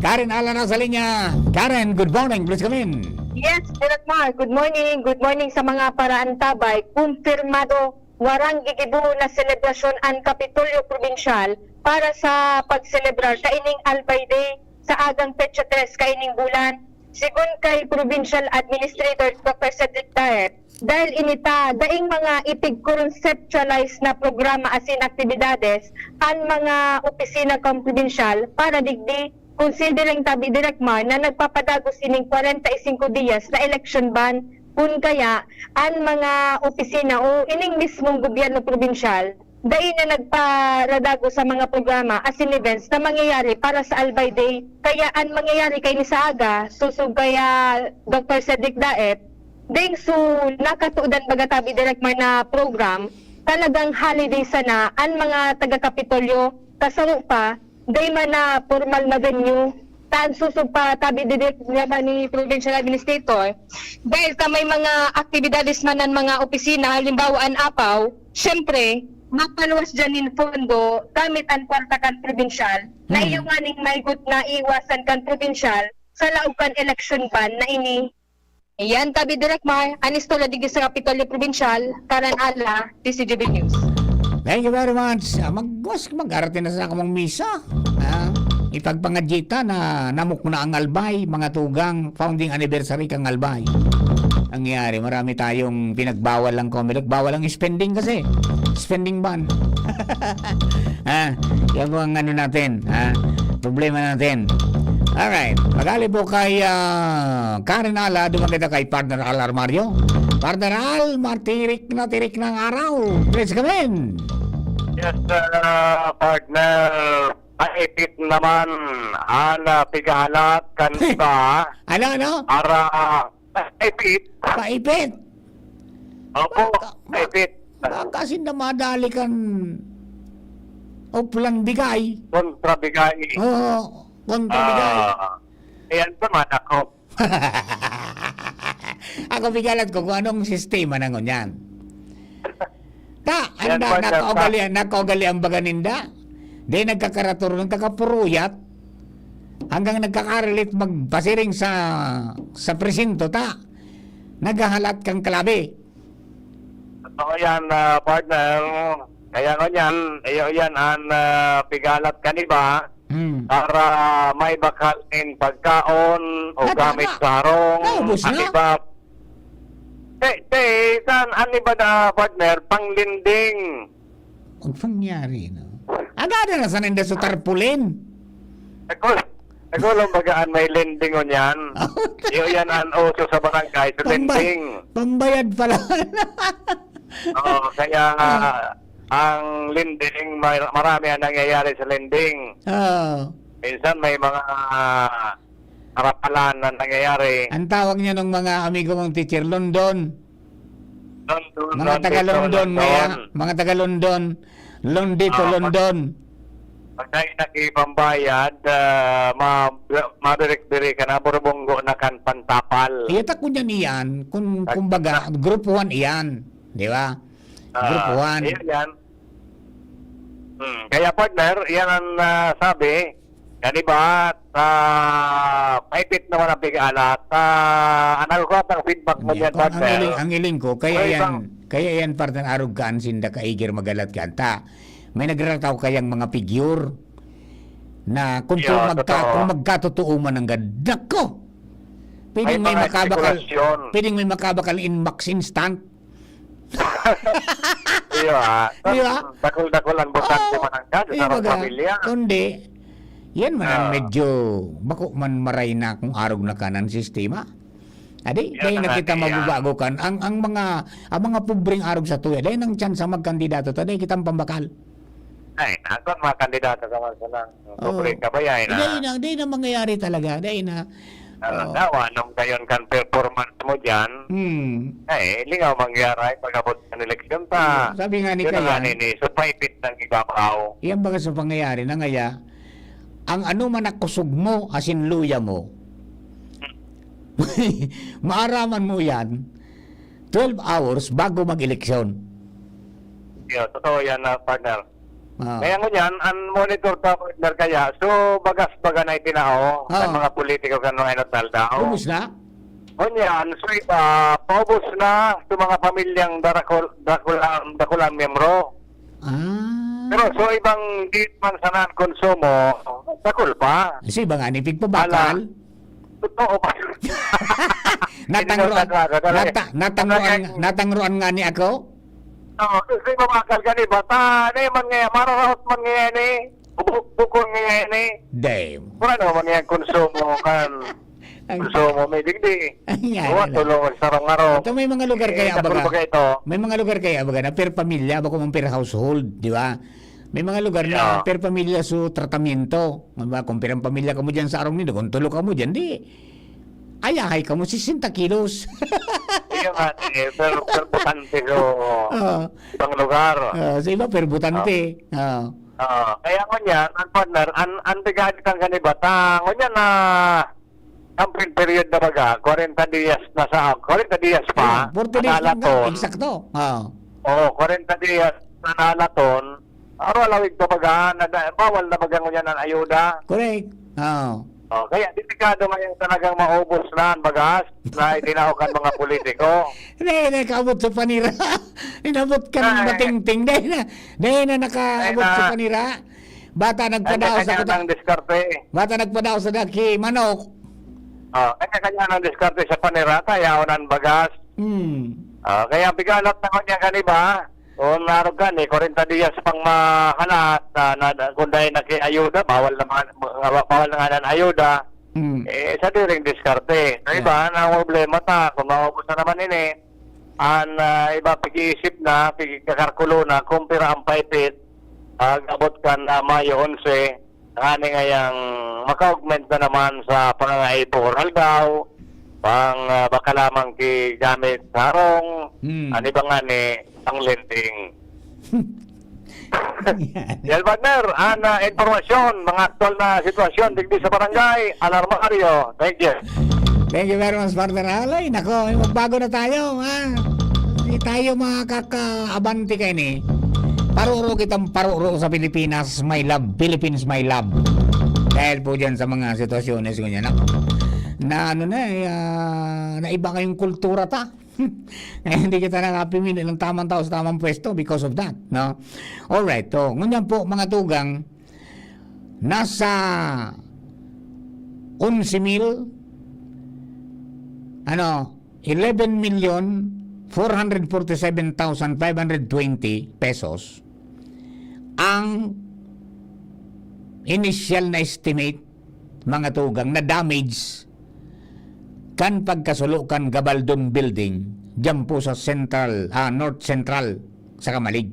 Karen Ala na sa linya. Karen, good morning. Please come in. Yes, Direk Mar. Good morning. Good morning sa mga paraantabay. Kumpirmado, warang gigibo na selebrasyon an Kapitolyo Probinsyal para sa pagselebrar kaining Albay Day sa agang petsa tres kaining bulan. Sigon kay Provincial Administrator Doctor Cedric Daep, dahil ini ta daing mga ipig-conceptualize na programa asin aktibidades an mga opisina kan probinsyal para digdi, konsidereng tabi, Direk Mar, na nagpapadagos ining kwarenta y singko diyas na election ban. Kun kaya, an mga opisina o ining mismong gobyerno probinsyal dai na nagparadagos sa mga programa asin events na mangyayari para sa Albay Day. Kaya an mangyayari kaini sa aga, sosog kaya Doctor Cedric Daep, ding su nakatudan baga tabi, Direk Mar, na program, talagang holiday sana an mga taga-Kapitolyo, kasaro pa, dai man na pormal na venue. Tan sosog pa tabi, Direk, naman ni Provincial Administrator, dahil ta may mga aktibidades man an mga opisina, halimbawa an apaw, siyempre, mapaluwas diyan nin pondo gamit an kwarta kan probinsyal, na Hmm. iyo nganing mahigot na iiwasan kan probinsyal sa laog kan election ban na ini. Iyan tabi, Direk Mar, an istorya digdi sa Kapitolyo Probinsyal, Karen Ala, D C G B News. Thank you very much. Ah, mag-, mas mag-arte na sa kamong misa. Ah, ipagpangadyi ta na namukna ang Albay, mga tugang, founding anniversary kang Albay. Nangyari, marami tayong pinagbawal lang, Comelec. Bawal ang spending kasi. Spending ban. Ah, yan po ang ano natin, ah, problema natin. Alright, magali po kay, ah, Karen Ala, duman kita kay Partner Al Armario. Partner Al, matirik na tirik ng araw. Please come in. Yes, ah, partner. Maipit naman an, ah, pigahalat kan iba. Ano, ano? Ara, maipit. Maipit? Opo, Baka, maipit. Baka sinda madali kan Oplan Bigay. Kontra Bigay. Oo, kontra Bigay. Ah, ayan naman ako. Ako, pigalat ko kung anong sistema na ngunyan. Ta, Yan anda, po, sir, nakaugalian, nakaugalian baga ninda. Di nagkakaraturong, nagkakapuruyat. Hanggang nagkakarelit magpasiring sa, sa presinto, ta. Naghahalat kang kalabi. Totoo yan, ah, partner. Kaya ngunyan, iyo yan an, ah, pigalat kan iba. Hmm. Para may bakal nin pagkaon o Nata-, gamit na-, sa harong, naubos na. An iba. Te, te, saan an iba na, partner, panglending? Ang pangyari, no? Agada na sa ninda sa tarpaulin. Nagul-, nagulong baga an may lending o niyan. Iyo yan an uso sa barangay, sa Pamba-, lending. Pambayad pala. Oo, kaya Ah. ang lending, may, marami ang nangyayari sa lending. Oo. Minsan may mga, ah, karapalan na nangyayari. Ang tawag niya nung mga amigo mong teacher, London. London, Mga London, taga London, London. Maya, mga taga London, Londito, Ah, pag, London. Pag tayo nakipambayad, ah, ma-, mabirik-birik ka na, burubunggo na kan pantapal. Iyatak ko niyan iyan, kung, Pag, kumbaga, group one iyan, di ba? Ah, group one. Iyan yan. Hmm, kaya partner, yan ang, ah, sabi, yan iba, ah, maipit naman ang pigahalat. Ah, ang nagkukuha ng feedback mo Hindi, dyan, kung ang partner. Iling, ang iling ko, kaya May yan, ibang kaya yan, partner, arog ka, ang sinda kaigir magalat ka, anta. May nagrarataw kayang mga figure na kung, Yo, kung magka-, totoo. Kung magkatotoo man ang gad-, nako! Pwedeng May may mga makabakal, espekulasyon. Pwedeng may makabakal in Max Instant. Iyo, ah. Di ba? Dakul-dakul ang botante Oo. Man ang kaso Di sa ba ga? Pamilya. Kundi, yan man ang Ah. medyo bako man maray na kung arog na kanan sistema. Adi, Yan dahil ang nakita ating, ah, mababago kan. Ang, ang mga, ang mga pobreng arog sa tuya, dahil ang tsansa magkandidato ta, dahil kitang pambakal. Ay, nakon mga kandidato ka man sa lang. Oo. Pobre ka ba yan, Hindi ah? Na, hindi na mangyayari talaga. Dahil na, Oo. Halimbawa, nung gayon kan performance mo diyan, Hmm. eh, lingaw mangyari pag-abot kan eleksyon ta. Sabi nga ni Yun ang Kayan, ani ni, so, paipit ng ibabaw. Yan baga sa pangyayari na ngaya, ang ano man na kusog mo, asin luya mo, maaraman mo yan, twelve hours bago mag-eleksyon. Yeah, totoo yan, ah, partner. Ah. Kaya ngunyan, ang monitor ta, partner, kaya, so, bagas baga na itinao kan Ah. mga politiko kan mga inot na aldaw. Ubos na? Ngunyan, so iba, paubos na sa mga pamilyang darakul-, dakulang, dakulang miyembro. Ah. Pero so ibang di man sana konsumo, dakul pa. Sa iba nga ni pigpabakal. Ala. Totoo ba? Natangruan, Hindi daw nagkakaroon. nata-, natangruan, Talagang natangruan nga ni ako? Oo, kasi mabakal ka ni bata. Ano man nga, mararaot man nga yan eh. Bubuk-bukon nga yan eh. Damn. Kung ano man yan, konsumo kan, Ang konsumo, may digdi. Ang yan Buwan, na. tulungan sa rong araw. Ito may mga lugar Eh, kaya sa baga, kurbaga ito. may mga lugar kaya baga na per pamilya, bako man per household, di ba? May mga lugar na Yeah. per pamilya su tratamiento. Di ba? Kung pirang pamilya kamo dyan sa arong nindo, kung tulo kamo dyan, di, ayahay kamo, sesenta kilos. Iyo nga, eh, per, per botante so, Ah. ibang lugar. Ah, sa iba, per botante. Ah. Ah. Ah, kaya ngunyan, ang partner, an, an tigaad kang kanibata, ngunyan na, ang period na baga, kwarenta dias na sa, kwarenta dias pa, Ayun, forty days na nalaton. nga, eksakto. Ah. Oo, kwarenta dias na nalaton, aro alawig pa baga, na, na, bawal na baga ngunyan ang ayuda. Correct. Ah. Oh, kaya delikado ngayon talagang maubos na ang bagas na itinao kan mga politiko. Hindi, nakaabot sa panira. Inabot ka ng Ay. matingting. Dahil na, dahil na nakaabot Ay, sa na. panira. Bata nagpadao sa Kanya-kanya kuta-, ng diskarte. bata nagpadao sa daki, manok. Oh, kanya-kanya ng diskarte sa panira, kaya ang bagas. Hmm. Ah, kaya bigalat na kanya kaniba. O narog gani, kwarenta diyas pang mahalat na, na, na, kung dahil nakiayuda, bawal na mga, mga, bawal na nga ng ayuda. Mm. Eh, sa diring diskarte. Sa Yeah. iba, na problema ta, kung maubos na naman ini, an, ah, iba, pag-iisip na, pagkakarkulo na, kung pira ang paipit, pag abot kan, ah, Mayo onse, ngani ngayang maka-augment na naman sa pangangaipo or aldaw, pang, ah, baka lamang ki gamit sa harong, Hmm. an iba ngani, ang lending. Yan. Yan, partner, an, ah, impormasyon, mga aktual na sitwasyon digdi sa barangay, Alarmario. Thank you. Thank you very much, partner. Alay, nako, magbago na tayo, ha? Hindi tayo makakaabante kaini. Paruro kitang paruro sa Pilipinas, my love. Philippines, my love. Dahil po dyan sa mga sitwasyones, ganyan, na, na ano na, eh, ah, naiba kayong kultura ta. Kaya hindi kita nakapimili ng tamang tao sa tamang pwesto because of that, no? Alright, so, ngunyan po, mga tugang, nasa onse mil, ano, eleven million four hundred forty-seven thousand five hundred twenty pesos ang initial na estimate, mga tugang, na damage kan pagkasulo kan Gabaldon Building diyan po sa Central, ah, North Central sa Camalig.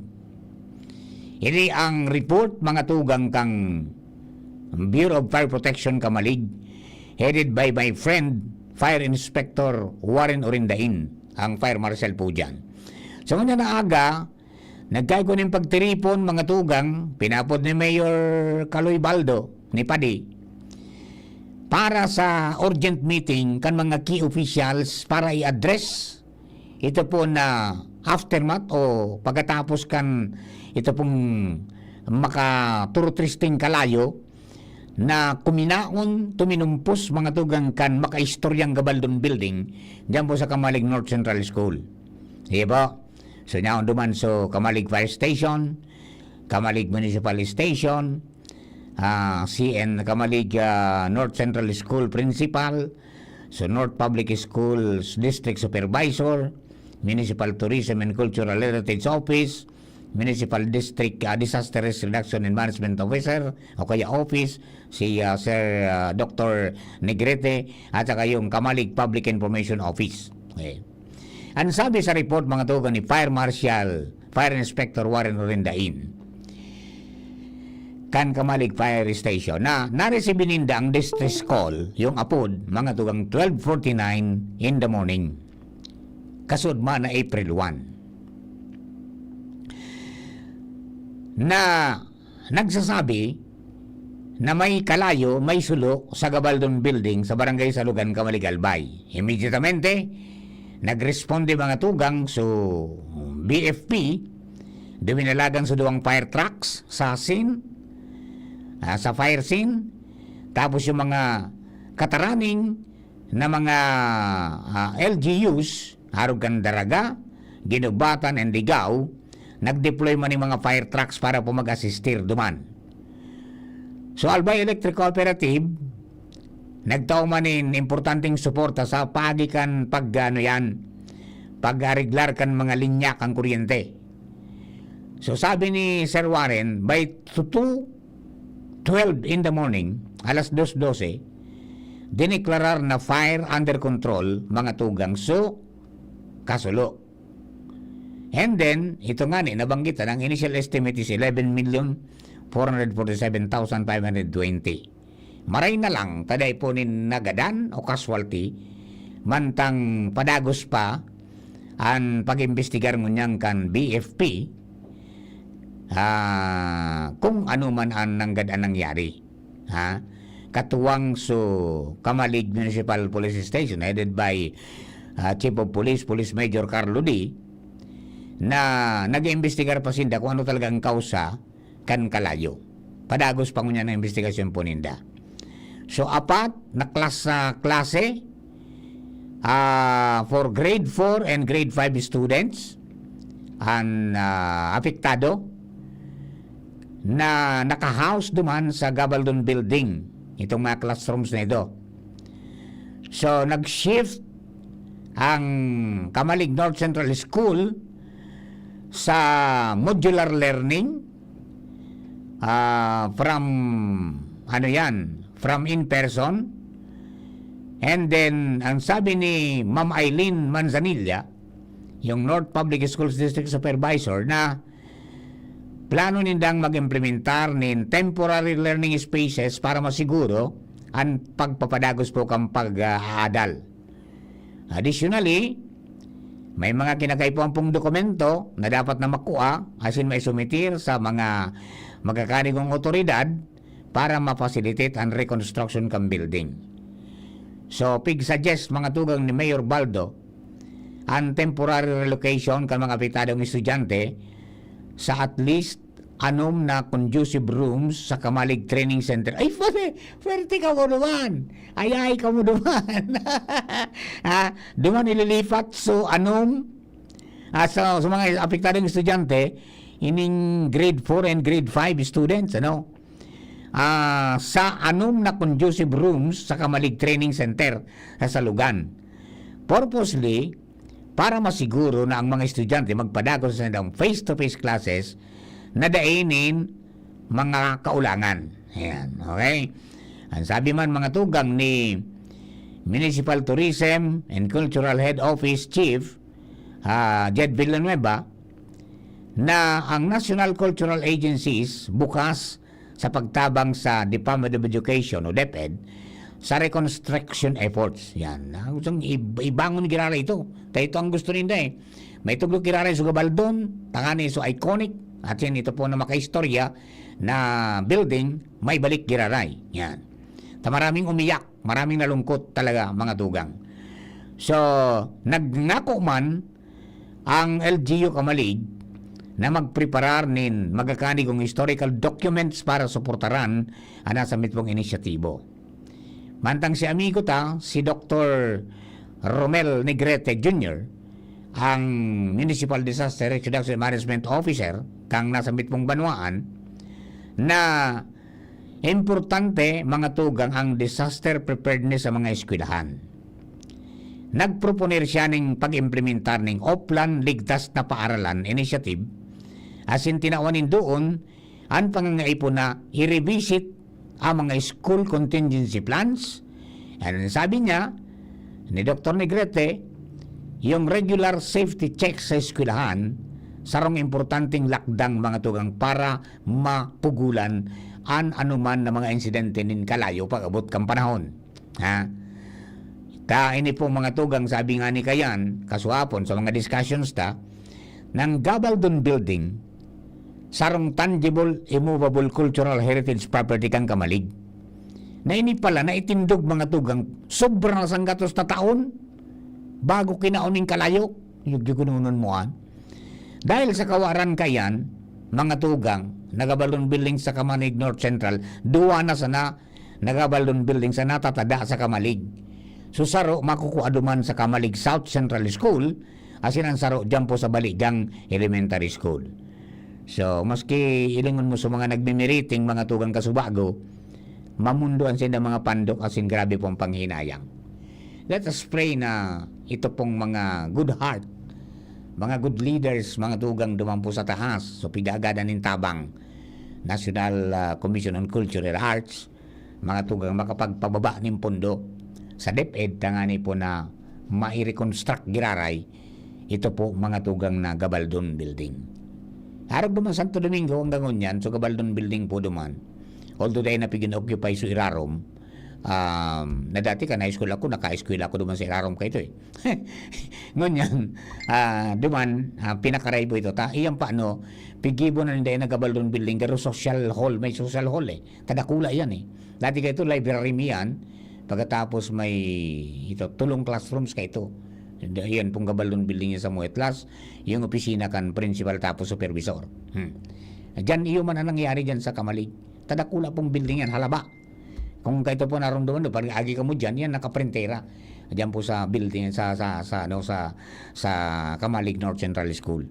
Ini ang report, mga tugang, kang Bureau of Fire Protection Camalig, headed by my friend, Fire Inspector Warren Orindain, ang fire marshal po dyan. So, ngunyan na aga, nagkaigwa nin pagtiripon, mga tugang, pinapod ni Mayor Kaloy Baldo, ni Padi, para sa urgent meeting kan mga key officials para i-address ito po na aftermath o pagkatapos kan ito pong makaturutristing kalayo na kuminaon, tuminumpos, mga tugang, kan makaistoryang Gabaldon Building diyan po sa Camalig North Central School. Sige po. So, nyaon duman, so, Camalig Fire Station, Camalig Municipal Station, ah, C N Camalig, ah, North Central School Principal, so, North Public Schools District Supervisor, Municipal Tourism and Cultural Heritage Office, Municipal District, ah, Disaster Risk Reduction and Management Officer o kaya Office, si, ah, Sir, ah, Doktor Negrete, at saka yung Camalig Public Information Office. Okay. Ang sabi sa report, mga tugang, ni Fire Marshal, Fire Inspector Warren Orindain, kan Kamalig Fire Station na naresibi ninda ang distress call, yung apod, mga tugang twelve forty-nine in the morning. Kasud man na April one. Na nagsasabi na may kalayo, may sulo sa Gabaldon Building sa Barangay Salugan, Kamalig, Albay. Immediatamente, nagresponde mga tugang so B F P, duminalagan sa duwang fire trucks sa scene, ah, sa fire scene. Tapos yung mga kataraning na mga, ah, L G Us, arog kan Daraga, Guinobatan and Ligao, nag-deploy man ning mga fire trucks para po mag-asistir duman. So, Albay Electric Cooperative, nagtao man nin importanteng suporta sa paagi kan pag, ano yan, pag-areglar kan mga linya kan kuryente. So, sabi ni Sir Warren, by two twelve in the morning, alas dos dose, dineklarar na fire under control, mga tugang, so, kasulo. And then, ito nga ni, nabanggit na, ang initial estimate is eleven million four hundred forty-seven thousand five hundred twenty. Maray na lang, ta dai po nin nagadan o casualty, mantang padagos pa an pag-imbestigar ngunyan kan B F P, ah, kung ano man an nanggad an nangyari. Ha? Katuwang so Kamalig Municipal Police Station, headed by, ah, Chief of Police, Police Major Carlo D, na nag-iimbestigar pa sinda kung ano talagang kausa kan kalayo. Padagos pa ngunyan ang imbestigasyon po ninda. So, apat na klas-, ah, klase, ah, for grade four and grade five students an, ah, apektado na naka-house duman sa Gabaldon Building, itong mga classrooms na ito. So, nag-shift ang Kamalig North Central School sa modular learning, ah, from, ano yan, from in person. And then, ang sabi ni Ma'am Eileen Manzanilla, yung North Public Schools District Supervisor, na plano nindang mag-implementar nin temporary learning spaces para masiguro an pagpapadagos po kan pag-aadal. Additionally, may mga kinakaipuhan pong dokumento na dapat na makua asin maisumitir sa mga magkakanigong awtoridad para ma-facilitate an reconstruction kan building. So, pig-suggest, mga tugang, ni Mayor Baldo an temporary relocation kan mga apektadong estudyante sa at least anom na conducive rooms sa Kamalig Training Center. Ay, pwede, pwerte kamo duman. Ay, ay, kamo duman. Ah, duman ililipat, so, anom, ah, sa, sa mga apektadong estudyante, ining grade four and grade five students, ano? Ah, sa anom na conducive rooms sa Kamalig Training Center sa Salugan. Purposely, para masiguro na ang mga estudyante magpadagos sa saindang face-to-face classes na dai nin mga kaulangan. Ayan, okay? Ang sabi man, mga tugang, ni Municipal Tourism and Cultural Head Office Chief, ah, Jed Villanueva, na ang National Cultural Agencies bukas sa pagtabang sa Department of Education o DepEd sa reconstruction efforts. Yan. Ah, gustong ib-, ibangon giraray ito. Kaya ito ang gusto ninda eh. May tuglok giraray sa Gabaldon, tangani so iconic, at yan ito po na makaistorya na building, may balik giraray. Yan. Ta maraming umiyak, maraming nalungkot talaga, mga tugang. So, nagngako man ang L G U Kamalig na magpreparar nin magkakanigong historical documents para suportaran an nasa mitbong inisyatibo. Mantang si amigo ta, si Doktor Romel Negrete Junior, ang Municipal Disaster Risk Reduction Management Officer kan nasa mitbong banwaan, na importante, mga tugang, ang disaster preparedness sa mga eskwelahan. Nagproponer siya ning pag-implementar ning Oplan Ligtas na Paaralan Initiative, asin tinawan nin doon an pangangaipo na i-revisit ang mga school contingency plans. And sabi niya, ni Doktor Negrete, yung regular safety check sa eskwelahan, sarong importanteng lakdang, mga tugang, para mapugulan an anoman na mga insidente nin kalayo pag-abot kan panahon. Ha? Ta, ini pong mga tugang, sabi nga ni Kayan, kasuhapon sa mga discussions ta, nang Gabaldon Building, sarong tangible, immovable cultural heritage property kan Camalig. Na ini pala, naitindog mga tugang, sobra na sanggatos na taon, bago kinaon nin kalayo, yung gigunonon mo an. Dahil sa kawaran kayan, mga tugang, na Gabaldon Building sa Camalig North Central, duwa na sana na Gabaldon Building sa natatada sa Camalig. So, saro makukua duman sa Camalig South Central School, asin an saro diyan po sa Baligang Elementary School. So, maski ilingon mo sa mga nagmimiriting, mga tugang kasubago, mamundoan sinda mga pandok asin grabe pong panghinayang. Let us pray na ito pong mga good heart, mga good leaders, mga tugang duman po sa taas, so pigagadan nin tabang, National, ah, Commission on Culture and Arts, mga tugang makapagpababa nin pondo sa DepEd, tangani po na mai-reconstruct giraray ito po, mga tugang, na Gabaldon Building. Arog duman Santo Domingo hanggang ngunyan, so Gabaldon Building po duman. Although dai na pigin-occupy so irarom, um, na dati kan high school ako, naka-eskwela ako duman sa irarom kaito eh. Ngunyan, ah, duman, ah, pinakaray po ito. Ta, iyan pa, no, pigibo na ninda yan na Gabaldon Building, pero social hall, may social hall eh. Kadakula yan eh. Dati kaito, library mi yan. Pagkatapos may ito, tulong classrooms kaito. Iyan pong Gabaldon Building niya sa Muetlas, yung opisina kan principal tapos supervisor. Hmm. Diyan, iyo man ang nangyari diyan sa Camalig. Kadakula pong building yan, halaba. Kung kaito po narumdaman do, pag agi ka mo diyan, yan nakaprintera. Diyan po sa building, sa, sa, sa, ano, sa, sa Camalig North Central School.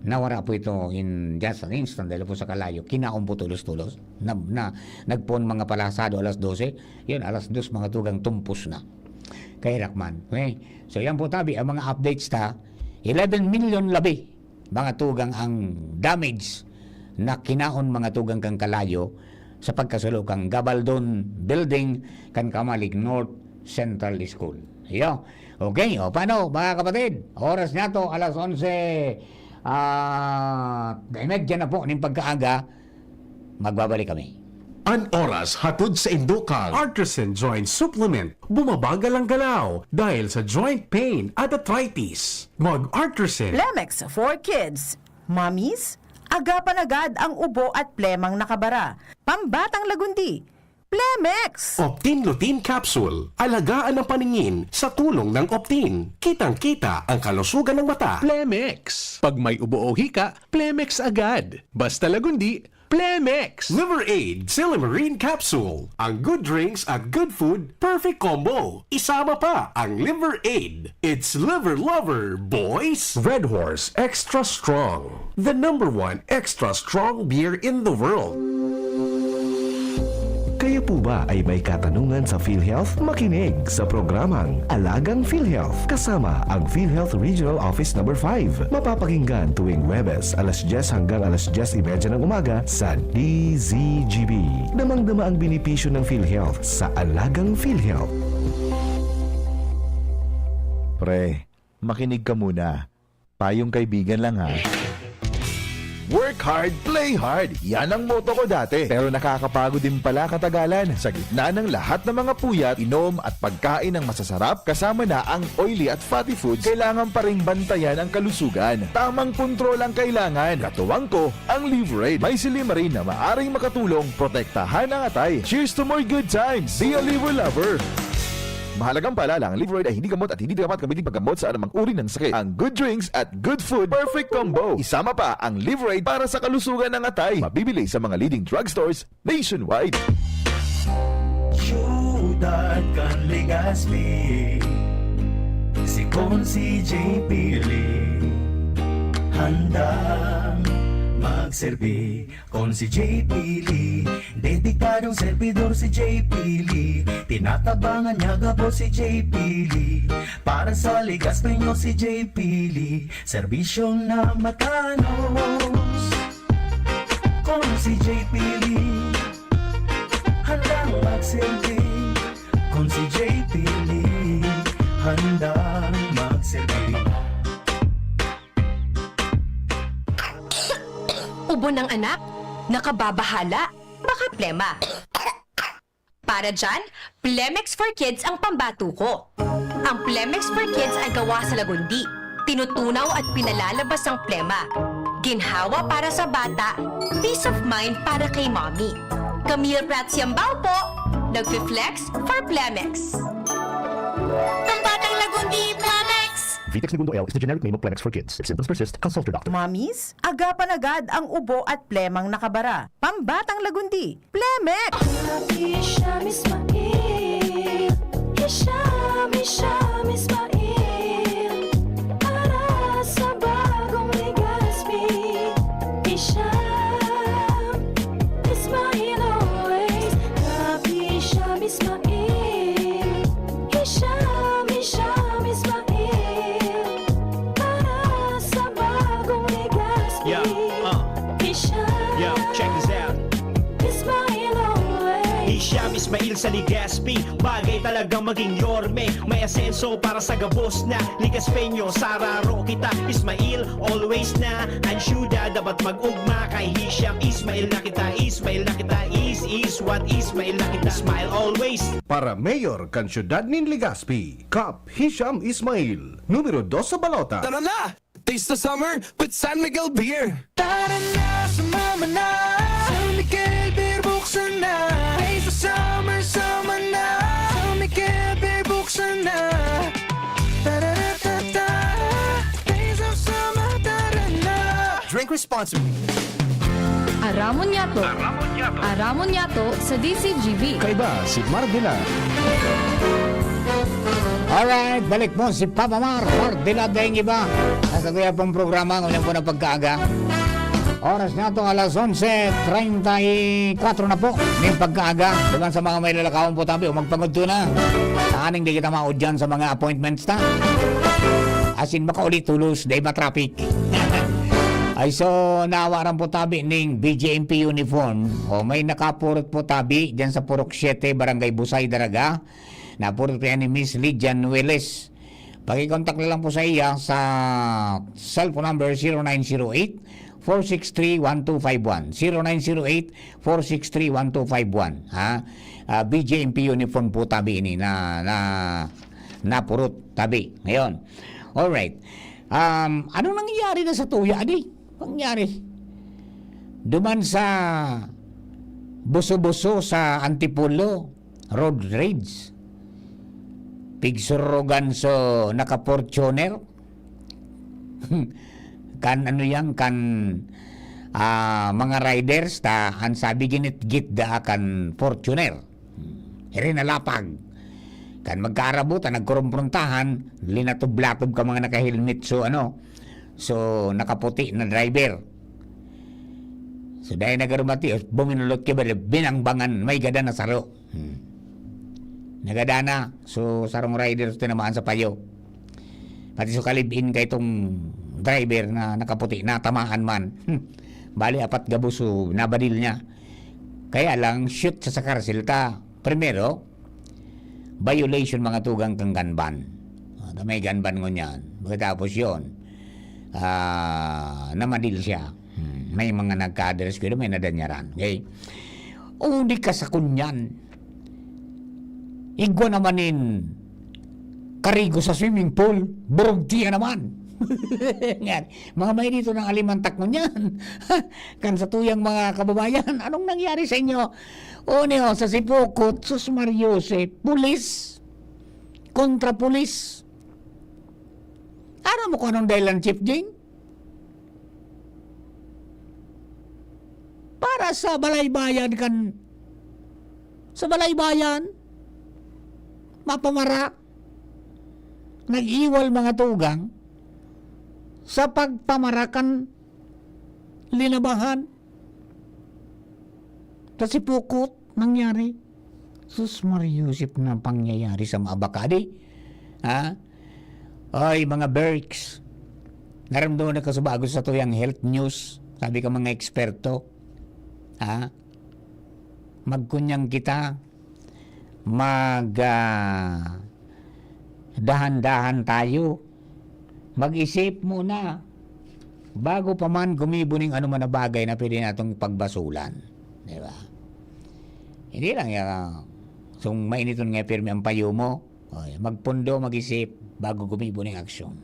Nawara po ito in just an instant dahil po sa kalayo. Kinaon po tulos-tulos. Na, na, nagpoon mga palasado alas dose. Yun, alas dos mga tugang tumpos na. Kahirak man. Okay? So, yan po tabi, ang mga updates ta. Eleven million labi, mga tugang, ang damage na kinaon, mga tugang, kan kalayo sa pagkasulo kan Gabaldon Building kan Camalig North Central School. Iyo. Okay, o paano, mga kapatid? Oras niya to, alas onse, ah, y media na po ning pagkaaga. Magbabalik kami. An oras hatod sa indo kan Artisan Joint Supplement. Bumabagal ang galaw dahil sa joint pain at arthritis. Mag Artisan. Plemex for Kids. Mommies, agapan agad ang ubo at plemang nakabara. Pambatang lagundi. Plemex! Optin Lutein Capsule. Alagaan ang paningin sa tulong ng Optin. Kitang-kita ang kalusugan ng mata. Plemex. Pag may ubo o hika, Plemex agad. Basta lagundi, Plemex! Liver Aid Silymarin Capsule. Ang good drinks at good food, perfect combo. Isama pa ang Liver Aid. It's Liver Lover, boys! Red Horse Extra Strong. The number one extra strong beer in the world. Kayo po ba ay may katanungan sa PhilHealth? Makinig sa programang Alagang PhilHealth kasama ang PhilHealth Regional Office Number five. Mapapakinggan tuwing Huwebes, alas dyes hanggang alas dyes y media ng umaga sa D Z G B. Damang-dama ang benepisyo ng PhilHealth sa Alagang PhilHealth. Pre, makinig ka muna. Payong kaibigan lang, ha. Work hard, play hard. Yan ang motto ko dati. Pero nakakapagod din pala katagalan. Sa gitna ng lahat ng mga puyat, inom at pagkain ng masasarap, kasama na ang oily at fatty foods, kailangan pa ring bantayan ang kalusugan. Tamang kontrol ang kailangan. Katuwang ko, ang Liverade. May silymarin na maaring makatulong protektahan ang atay. Cheers to more good times! Be a Liver Lover! Mahalagang paalala, ang Liverade ay hindi gamot at hindi dapat gamitin paggamot sa anumang uri ng sakit. Ang good drinks at good food, perfect combo. Isama pa ang Liverade para sa kalusugan ng atay. Mabibili sa mga leading drugstores nationwide. Siyudad kan Legazpi, si Consi J P Lee, handang magserbi. Consi J P Lee, dedikadong servidor si J P Lee. Tinatabangan niya gabos si J P Lee. Para sa Legazpeño si J P Lee, serbisyo na matanos. Consi J P Lee, handang magserbi. Consi J P Lee, handang magserbi. Ubo ng anak? Nakababahala? makaplema. Para dyan, Plemex for Kids ang pambato ko. Ang Plemex for Kids ay gawa sa lagundi. Tinutunaw at pinalalabas ang plema. Ginhawa para sa bata, peace of mind para kay mommy. Camille Prats Yambao po, nagfi-flex for Plemex. Ang batang lagundi, Plemex! Vitex Negundo L is the generic name of Plemex for Kids. If symptoms persist, consult your doctor. Mommies, agapan agad ang ubo at plemang nakabara. Pambatang lagundi, Plemex! Hisham Ismail. Hisham, Hisham Ismail. Para sa bagong Legazpi. Hisham Ismail always. Kap Hisham Ismail. Hisham, Hisham Ismail. Para sa bagong Legazpi. Yeah, uh. Hisham. Yeah, check this out. Ismail always. Hisham Ismail sa Legazpi. Bagay talagang maging Yorme. May asenso para sa gabos na Legazpeño. Sararo kita, Ismail, always na. Ang syudad dapat mag-ugma. Kay Hisham Ismail na kita, Ismail na kita. Is, is what Ismail na kita. Smile always. Para mayor kan syudad nin Legazpi, Kap Hisham Ismail, numero dos sa balota. Tara na! Taste the summer with San Miguel Beer! Tara na, sumama na! San Miguel Beer, buksan na! Taste the summer, sama na! San Miguel Beer, buksan na! Tararatata! Taste of summer, tara na! Drink responsibly. Aramon Yato. Aramon Yato. Aramon Yato sa D Z G B. Kaiba si Mar Dilan. Alright, balik po si Papa Mar, Mar Dilan daing iba. Nasa tuya pong programa, ngunyan po na pagkaaga. Oras na to, alas onse treinta y cuatro na po. Ngayong pagkaaga, diba sa mga may lalakawan po tabi, o magpangudto na. Sa aning di kita maudyan sa mga appointments ta. As in, makauli tulos, dahil matraffic. Ay, so, naawaran po tabi ning B J M P uniform. O, may nakapurot po tabi dyan sa Purok siete, Barangay Busay, Daraga. Napurot po yan ni Miss Lydia Nueles. Pakikontak na lang po sa iya sa cellphone number zero nine zero eight, four six three, one two five one. Zero nine zero eight, four six three, one two five one. Ha? Ah, B J M P uniform po tabi ini na, na, napurot tabi. Ngayon. Alright. Um, anong nangyayari na sa tuya, adi? Nangyari. Duman sa Buso-Buso sa Antipolo, road rage. Pigsurugan so naka-Fortuner. Kan ano yan, kan, ah, mga riders, ta, ang sabi, ginitgit daa kan Fortuner. Iri nalapag. Kan magkaarabutan, nagkurumprontahan, linatob-latob ka mga naka-helmet. So, ano, so, nakaputi na driver. So, dahil nagarumati, buminulot ka ba, binangbangan, may gada na saro. Hmm. Nagada na. So, sarong rider tinamaan sa payo. Pati so kalibin kay itong driver na nakaputi, natamaan man. Hmm. Bali, apat gabos, so, nabadil niya. Kaya lang, shoot sa, sa karsel ka. Primero, violation mga tugang kang gun ban. Ah, may gun ban ngunyan. Pagkatapos yon, ah, namadil siya. Hmm, may mga nagka-address ko, may nadanyaran. Okay? O di ka sa kunyan. Igwa naman nin karigo sa swimming pool, burugtiya naman. Yan. Mga may dito ng alimantak mo niyan. Kan sa tuyang mga kababayan, anong nangyari sa inyo? O niyo, sa Sipokot, sus Mariose, pulis kontra pulis. Aram mo kung anong dahilan, Chief Jing? Para sa balaybayan kan, sa balaybayan, mapamara, nag-iwal mga tugang sa pagpamara kan linabahan. Sa Sipokot, nangyari. Sus, Maria Josep na pangyayari sa mga bakadi. Ha? Oy, mga Berks. Naramdaman na ka sa bago sa tuyang health news. Sabi ka mga eksperto. Ha? Magkunyang kita. Mag, ah, dahan-dahan tayo. Mag-isip muna. Bago pa man gumibo ning anuman na bagay na pwede natong pagbasulan. Di ba? Hindi lang ya, kung mainiton nga pirmi ang payo mo, o, magpundo, mag-isip bago gumibo ng aksyon.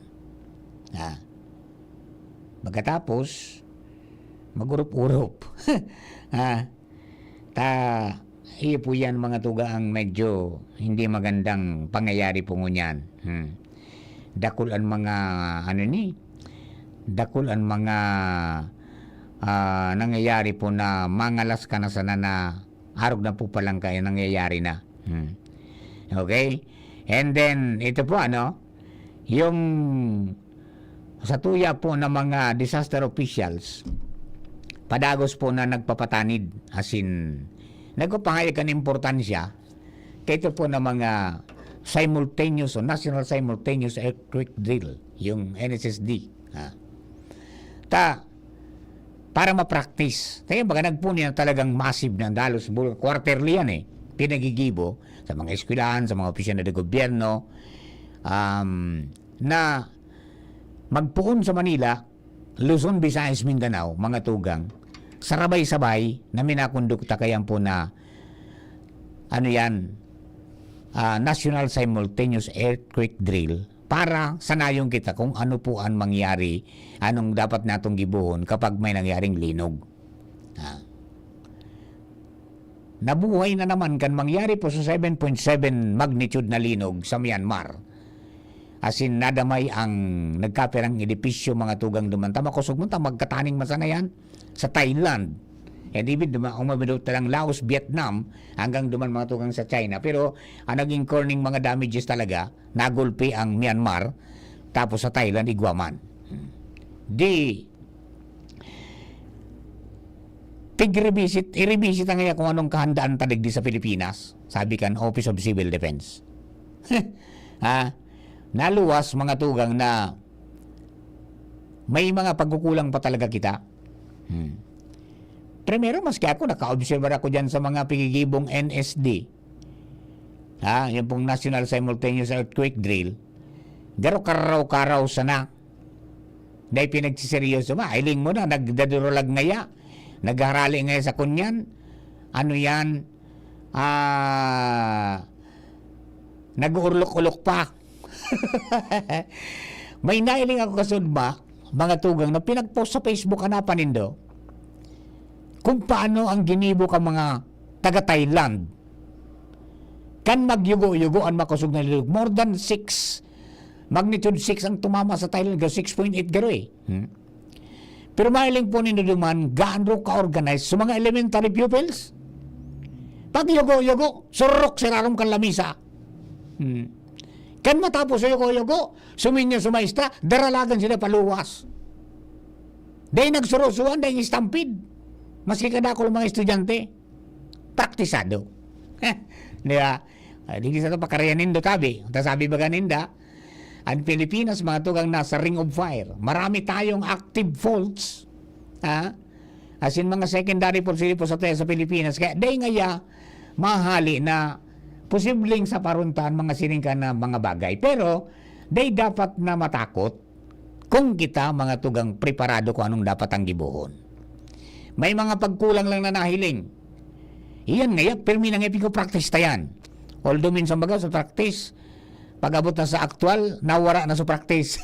Ha? Pagkatapos, mag-urup-urup. Ha? Ta, iyo po yan, mga tugang, medyo hindi magandang pangyayari po ngunyan. Hmm. Dakul an mga, ano ni, dakul an mga, ah, nangyayari po na mangalas ka na sana na arog na po palang kaya nangyayari na. Hmm. Okay? And then, ito po, ano, yung sa tuya po ng mga disaster officials, padagos po na nagpapatanid, as in, nagpapahayag kan importansya, kaito po ng mga simultaneous o national simultaneous earthquake drill, yung N S S D. Ha? Ta, para ma-practice. Kaya baga nagpuni na talagang massive na dalos, bul-, quarterly yan eh. Pinagigibo sa mga eskwelahan, sa mga opisina ng gobyerno, um, na magpoon sa Manila, Luzon, Visayas, Mindanao, mga tugang, sarabay-sabay na minakondukta kayan po na, ano yan, ah, National Simultaneous Earthquake Drill para sanayon kita kung ano po ang mangyari, anong dapat natong gibohon kapag may nangyaring linog. Ah. Nabuhay na naman kan mangyari po sa seven point seven magnitude na linog sa Myanmar. As in, nadamay ang nagkapirang edipisyo, mga tugang, duman ta makosog man ta, magkataning masanayan sa Thailand. And even duman, umabot lang Laos, Vietnam, hanggang duman, mga tugang, sa China. Pero ang naging corning mga damages talaga, nagulpi ang Myanmar, tapos sa Thailand, igwa man. Di, tig-revisit, i-revisit na ngaya kung anong kahandaan ta digdi sa Pilipinas, sabi kan Office of Civil Defense. Ha? Naluwas, mga tugang, na may mga pagkukulang pa talaga kita. Hmm. Primero, maski ako, nakaobserbar ako dyan sa mga pigigibong N S D. Ha? Yung pong National Simultaneous Earthquake Drill. Garo karaw-karaw sana. Dahil pinagsiseryoso ba? Hiling mo na, nagdadurulag ngaya. Nagharali ngaya sa kunyan. Ano yan? Ah, nag-uurlok-ulok pa. May nailing ako kasudma, mga tugang, na pinag-post sa Facebook, hanapan nindo, kung paano ang ginibo ka mga taga Thailand. Kan magyugo-yugo ang makosog na linog. More than six, magnitude six ang tumama sa Thailand, six point eight garo eh. Hmm? Pero mahiling po nindo duman, gaano ka-organize sa mga elementary pupils? Pag yugo-yugo, surok sa irarom kan lamisa. Hmm. Kan matapos sa yugo-yugo, suminyo sa maestra, daralagan sila paluwas. Dahil nagsurusuan, dahil stampede. Maski kadakol mga estudyante, praktisado. Di ba? Ay, di sa ito pakarayan nindo, tabi. Ang sabi ba ganinda, ang Pilipinas, mga tugang, nasa ring of fire. Marami tayong active faults. Ha? As in, mga secondary faults, dito po sa, sa Pilipinas. Kaya, dahil ngaya, mahali na posibleng sa paruntahan, mga sining ka na mga bagay. Pero, dahil dapat na matakot, kung kita, mga tugang, preparado kung anong dapat ang gibohon. May mga pagkulang lang na nahiling. Iyan ngaya, pirmi na nga piko-practice ta yan. Although minsan baga sa practice, pag-abot na sa aktual, nawara na sa practice.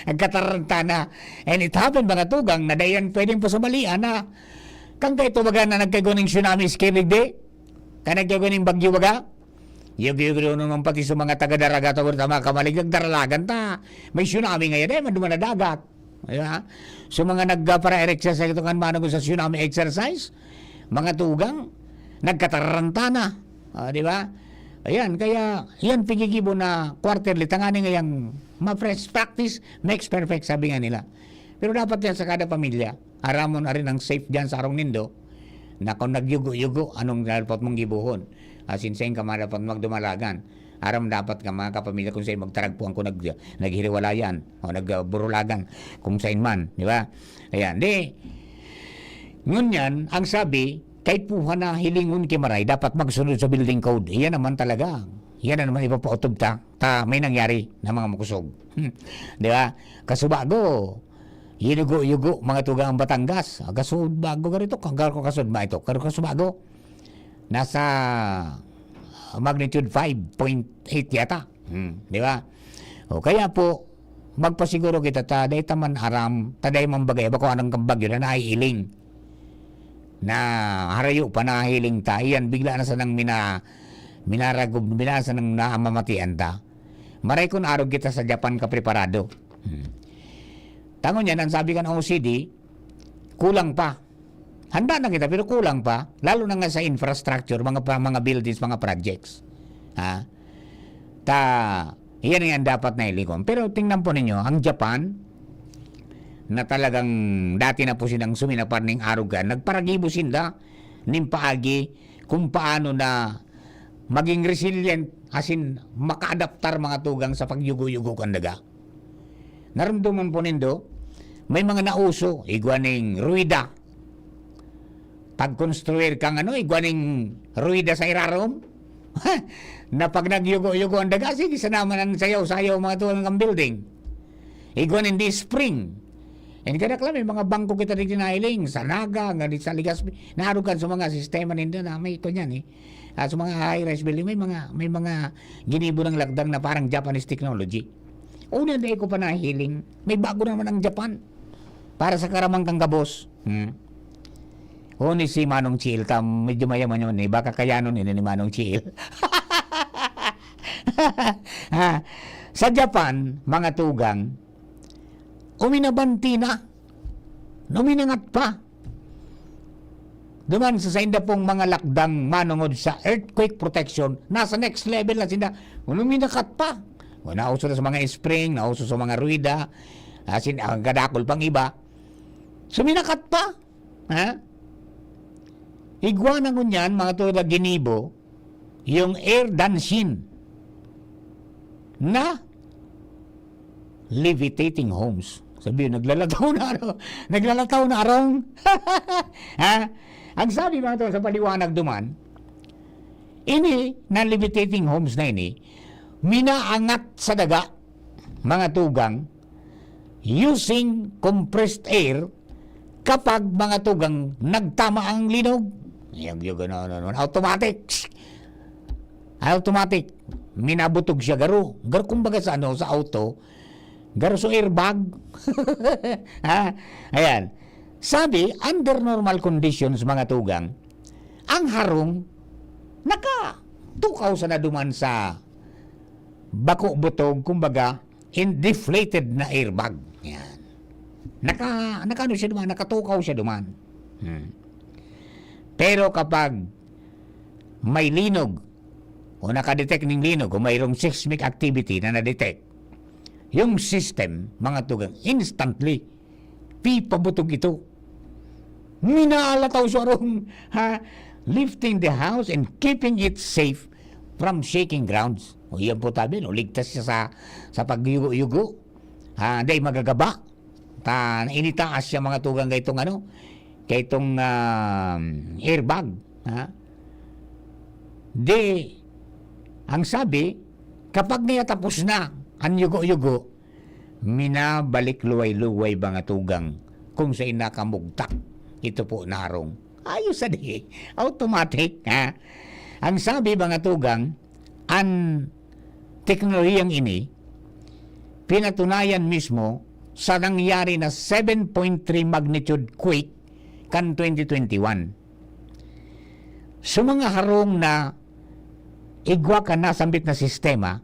Nagkataranta na. And it happened, mga tugang, na dayan pwedeng pasumalian na. Kang kaito baga na nagkagwa ning tsunami scare digdi? Kang nagkagwa ning bagyo baga? Yug-yug naman pati sa mga taga-Daragat, o sa mga kamalig, nagdaralagan ta. May tsunami ngayon, eh, maduman na dagat. Di ba? So, mga nagpara-exercise ito kan managon sa tsunami exercise, mga tugang, nagkatararanta na. Ah, di ba? Ayan, kaya yan pigigibo na quarterly, tangani ngayang ma-fresh practice, makes perfect, sabi nga nila. Pero dapat yan sa kada pamilya, aramon arin ang safe dyan sa arong nindo, na kung nagyugo-yugo, anong dapat mong gibuhon? Asin sain ka man dapat magdumalagan? Aram dapat ka, mga kapamilya, kung sain magtaragpuan kung nag-, naghiriwalayan o nagburulagan, kung sain man, di ba? Ayan, di, ngunyan, ang sabi, kay puha na hilingon ki maray, dapat magsunod sa building code. Iyan naman talaga. Iyan na naman ipapaotob ta, ta may nangyari na mga makusog. Hmm. Di ba? Kasubago, yugo-yugo, mga tugang Batangas. Kasubago ka rito, kagar ko kasudma ito. Karo kasubago, Nasa magnitude five point eight yata. Hmm, di ba? O kaya po, magpasiguro kita ta, dai ta man aram, ta dai man bagay, bako anong kang bagyo na naiiling. Na harayo pa nahiling ta, iyan, bigla na sanang mina-, minaragub, bigla na sanang namamatian ta. Maray kun arog kita sa Japan kapreparado. Hmm. Tangon yan, ang sabi kan O C D, kulang pa. Handa na kita, pero kulang pa. Lalo na nga sa infrastructure, mga pa-, mga buildings, mga projects. Ha? Ta, iyan ang dapat na ilikon. Pero tingnan po ninyo, ang Japan, na talagang dati na po silang suminapar ning arugan, nagparagibo sinda ning paagi kung paano na maging resilient, asin makaadaptar mga tugang sa pagyugo-yugo kan daga. Narumduman po nindo, may mga nauso, igwa ning ruida. Pagkonstruir kang ano, igwa ning ruida sa irarom. Na pag nagyugo-yugo ang daga, sige, sa naman ang sayaw-sayaw mga tugang kan building. Igwa ning di spring. And kadakla, may mga bangko kita di kinahiling, sa Naga, nga di sa Legazpi, naarugan sa mga sistema ninda na may ito niyan eh. Ah, sa mga high-rise building, may mga, may mga ginibo ng lakdang na parang Japanese technology. Una, di ko pa nahiling. May bago naman ang Japan. Para sa karamang kang gabos. Hmm. O ni si Manong Chiil, ta medyo mayaman yun eh. Baka kayanon yun ni Manong Chiil. Ha, sa Japan, mga tugang, uminabanti na. Uminangat pa. Duman sa sainda pong mga lakdang manongod sa earthquake protection, nasa next level na sinda. Uminakat pa. O, nauso na sa mga spring, nauso sa mga ruida, asin, ang kadakol pang iba. Suminakat pa. Ha? Igwa na ngunyan, mga tuda ginibo, yung air dancing na levitating homes. Sabi yun, naglalataw na arong. Naglalataw na arong. Ha? Ang sabi, mga tuda, sa paliwanag duman, ini na levitating homes na ini, minaangat sa daga, mga tugang, using compressed air kapag, mga tugang, nagtama ang linog. Yung, yung, ano, ano, ano, automatic. Automatic. Minabutog siya, garo. Garo, kumbaga sa, ano, sa auto, garo sa airbag. Ha? Ayan. Sabi, under normal conditions, mga tugang, ang harong nakatukaw sana duman sa bako butog, kumbaga, in deflated na airbag. Yan. Naka, nakaano siya duman, nakatukaw siya duman. Hmm. Pero kapag may linog, o nakadetect ning linog, o mayroong seismic activity na na-detect, yung system, mga tugang, instantly, pipabutog ito. Minaalataw sa arong, ha? Lifting the house and keeping it safe from shaking grounds. O, iyan po tabi, no? Ligtas siya sa, sa pagyugo-yugo. Ha? Dai magagaba. Ta, initaas siya, mga tugang, kay itong ano, kay itong, ah, airbag. Ha? Di, ang sabi, kapag niya tapos na ang yugo-yugo, minabalik luway-luway, mga tugang, kung sa inakamugtak. Ito po, narong. Ayos sa di. Automatic, ha? Ang sabi, mga tugang, ang teknolohiyang ini, pinatunayan mismo sa nangyari na seven point three magnitude quake kan twenty twenty-one. Sa mga harong na igwa kan nasambit na sistema,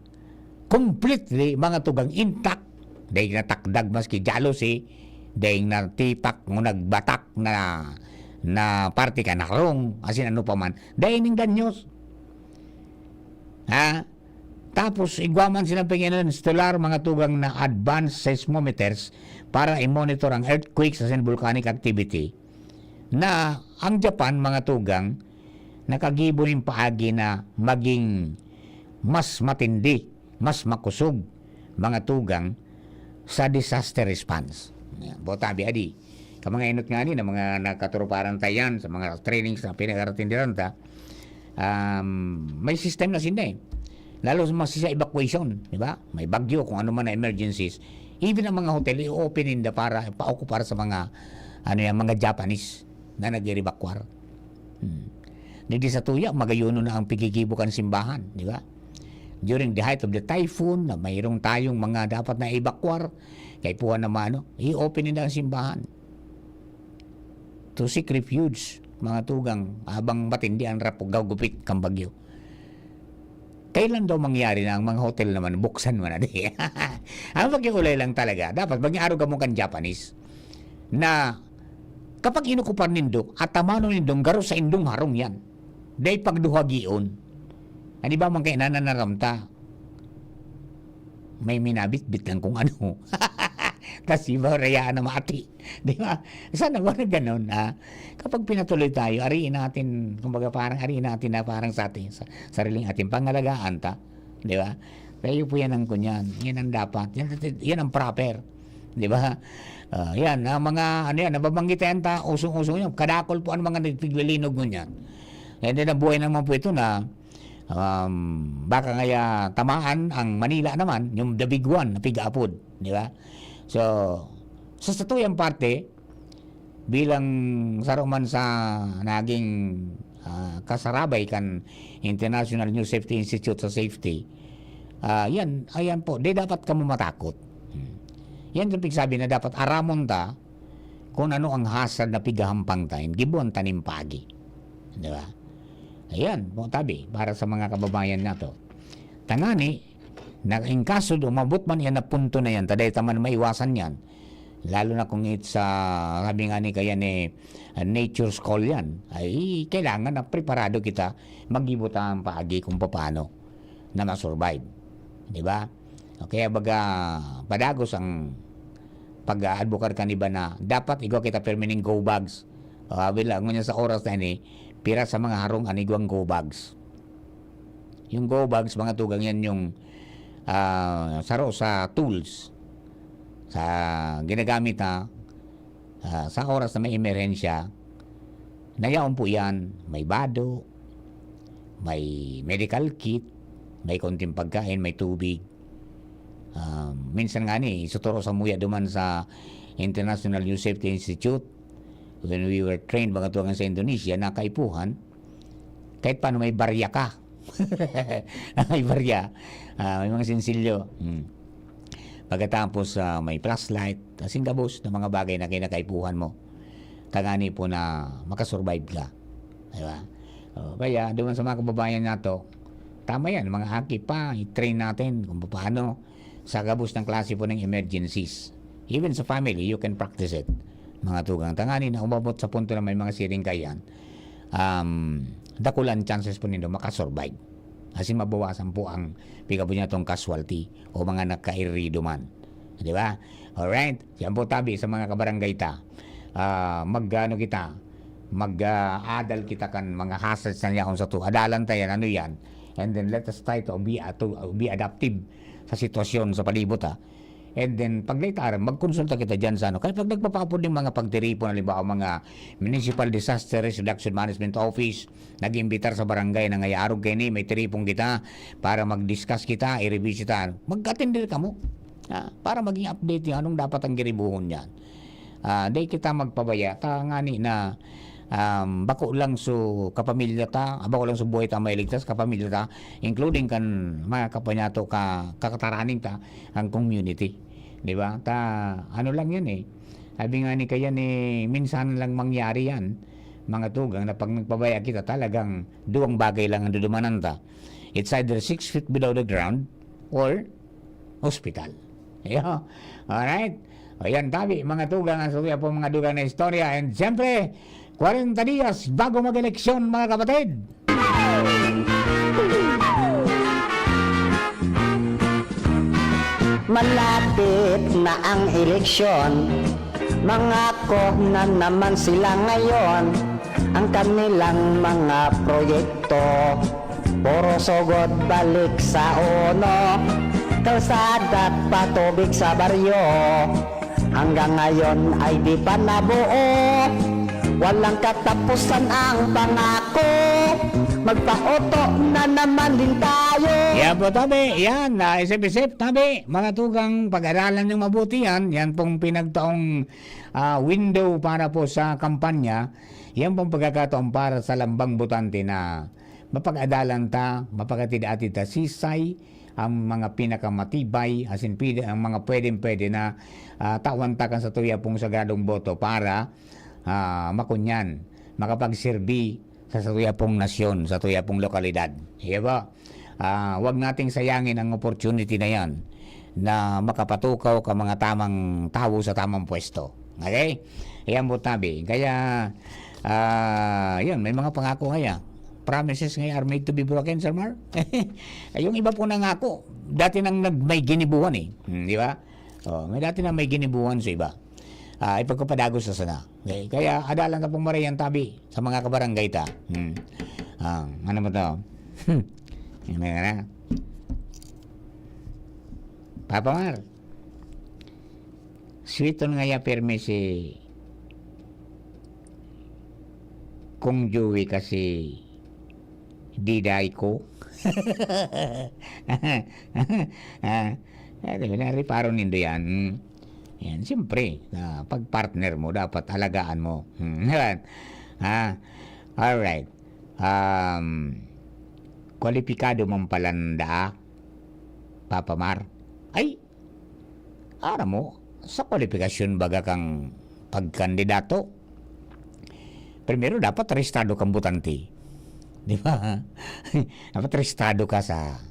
completely, mga tugang, intact. Dai natakdag maski jalousie, dai natipak o nagbatak na, na parte kan harong, asin ano pa man. Dai ning danyos. Ha? Tapos, igwa man silang pag-instalar, mga tugang, na advanced seismometers para i-monitor ang earthquakes asin volcanic activity, na ang Japan, mga tugang, nakagibo nin paagi na maging mas matindi, mas makosog, mga tugang, sa disaster response. Yan. Botabi, adi. Ka mga inot nga ni, na mga nakaturuparan ta yan, sa mga trainings na pinagaratindiran ta, um, may system na sinda eh. Lalo sa mga sa evacuation, di ba? May bagyo, kung ano man na emergencies. Even ang mga hotel, i-open ninda para paokupar sa mga, ano yan, mga Japanese na nag-evacuar. Hmm. Digdi sa tuya, magayonon na ang pigigibo kan simbahan, di ba? During the height of the typhoon, na mayroong tayong mga dapat na evacuar, kaipuhan na mano, i-open nila ang simbahan to seek refuge, mga tugang, habang matindi ang rapog gagupit kan bagyo. Kailan daw mangyari na ang mga hotel naman buksan man na di? Ang pakiulay lang talaga, dapat maging arog kamo kan Japanese na kapag inokupar nindo, atamanon nindong garo sa indong harong yan. Dai pagduhagion. Ano ba man kaya nananaram ta? May minabitbit lang kung ano. Tas iba, rayaan na mati. Di ba? Sana ba na ganun, ha? Kapag pinatuloy tayo, ariin natin, kumbaga parang ariin natin na parang sa atin, sa sariling ating pangalagaan ta. Di ba? Kaya po yan ang kunyan. Yan ang dapat. Yan, yan ang proper. Di ba? Ah, yan, ang mga, ano yan, nababanggit yan ta, usong-usong yan. Kadakol po ang mga nagtiglilinog ngunyan. Kaya din ang buhay naman po ito na, um, baka ngaya tamaan ang Manila naman, yung the big one na pigaapod. Di ba? So, sa satuyang parte, bilang saro man sa naging, ah, kasarabay kan International New Safety Institute sa safety, ah, yan, ayan po, di dapat kamo matakot. Hmm. Yan yung pigsabi na dapat aramon ta kung ano ang hazard na pigahampang ta, gibuan ta nin paagi. Di ba? Ayan, po tabi, para sa mga kababayan nato. Tangani, na in kaso umabot man yan na punto na yan, ta dai ta man maiwasan yan. Lalo na kung it's, ah, sabi nga ni kaya ni, ah, nature's call yan, ay kailangan na preparado kita, maggibo ta ang paagi kung papaano na ma-survive. Di ba? O kaya baga, padagos ang pag-aadbokar kan iba na dapat igwa kita pirmi ning go bags. O, abi lang, ngunyan sa oras na ini, pira sa mga harong an igwang go bags. Yung go bags, mga tugang, yan yung, ah, saro sa tools sa ginagamit na, ah, sa oras na may emerhensya. Nayaon po yan, may bado, may medical kit, may konting pagkain, may tubig. Ah, minsan nga ni, isuturo sa muya duman sa International Youth Safety Institute, when we were trained, mga tugang, sa Indonesia, na kaipuhan, kahit paano may barya ka. May barya. Ah, may mga sinsilyo. Hmm. Pagkatapos, ah, may flashlight, asin gabos na mga bagay na kinakaipuhan mo. Tangani po na makasurvive ka. Di ba? O, kaya, duman sa mga kababayan nato, tama yan, mga aki pa, i-train natin kung paano sa gabos ng klase po ng emergencies. Even sa family, you can practice it. Mga tugang, tangani na umabot sa punto na may mga siring kayan, um, dakulan chances po nindo makasurvive. Asin mabawasan po ang pigabot niya tong casualty o mga nagkairido man. Di ba? Alright. Yan po tabi sa mga kabarangay ta. Ah, mag-ano kita, mag, ah, adal kita kan mga hazards na yaon sa to. Adalan ta yan, ano yan. And then let us try to be, ah, to, ah, be adaptive sa sitwasyon sa palibot, ha. And then, pag laitaran, magkonsulta kita dyan sa ano. Kaya pag nagpapaapod ng mga pagtiripon, halimbawa, mga Municipal Disaster Risk Reduction Management Office, nag-iimbitar sa barangay na ngayarog kayo ni, may tiripon kita para mag-discuss kita, i-review kita. Mag-attend din kamo. Ah, para maging update yung anong dapat ang giribuhon niyan. Ah, di kita magpabaya. Ta ngani na, um, bako lang so kapamilya ta, ah, bako lang so buhay ta mailigtas, kapamilya ta, including kan mga kapanyato ka, kakataraning ta, ang community. Di ba? Ta, ano lang yan eh. Sabi nga ni kaya ni, minsan lang mangyari yan. Mga tugang na pag nagpabaya kita, talagang duwang bagay lang ang dudumanan ta. It's either six feet below the ground or hospital. Ayo. Alright. O yan, tabi, mga tugang, ang suya po mga dugang na istorya. And siyempre, kwarenta dias bago mag-eleksyon, mga kapatid. Malapit na ang eleksyon, mangako na naman sila ngayon. Ang kanilang mga proyekto, puro sugod balik sa uno. Kalsada at patubig sa baryo, hanggang ngayon ay di pa nabuo. Walang katapusan ang pangako, magpaoto na naman din tayo. Yan po, tabi. Yan, ah, isip-isip, tabi. Mga tugang, pag-aralan niyong mabuti yan. Yan pong pinagtaong, ah, window para po sa kampanya. Yan pong pagkakataon para sa lambang botante na mapag-adalan ta, mapag-atid-atid ta sisay ang mga pinakamatibay, asin pwede, ang mga pwedeng-pwede na, ah, tawan ta kan satuya pong sagradong boto para, ah, makunyan, makapagserbi sa satuya pong nasyon, sa satuya pong lokalidad. Iya ba? Ah, wag nating sayangin ang opportunity na yan na makapatukaw ka mga tamang tawo sa tamang pwesto. Okay? Ayan po, tabi. Kaya, ah, yun, may mga pangako kaya. Promises nga are made to be broken, Sir Mar. Ay, yung iba po nangako, dati nang nag-, may ginibuhan eh. Hmm, di ba? Oh, may dati na may ginibuhan sa iba. Ah, ipagpapadagos na sana. Okay? Kaya adalan na pong Marian Tabi sa mga kabarangay ta. Hmm. Ah, ano ba to? Hmm. Ano nga na? Papa Mar, sweeton nga ya permi si Kong Joey kasi diday ko. Ah, eh, di ba, nareparo nindo yan. Hmm. Yan, siyempre, ah, pag partner mo, dapat alagaan mo. Hmm, yan. Ah, alright. Um, kwalipikado man palan daa, Papa Mar? Ay, aram mo, sa kwalipikasyon baga kang pagkandidato, primero dapat rehistrado kang botante. Di ba? Dapat rehistrado ka sa,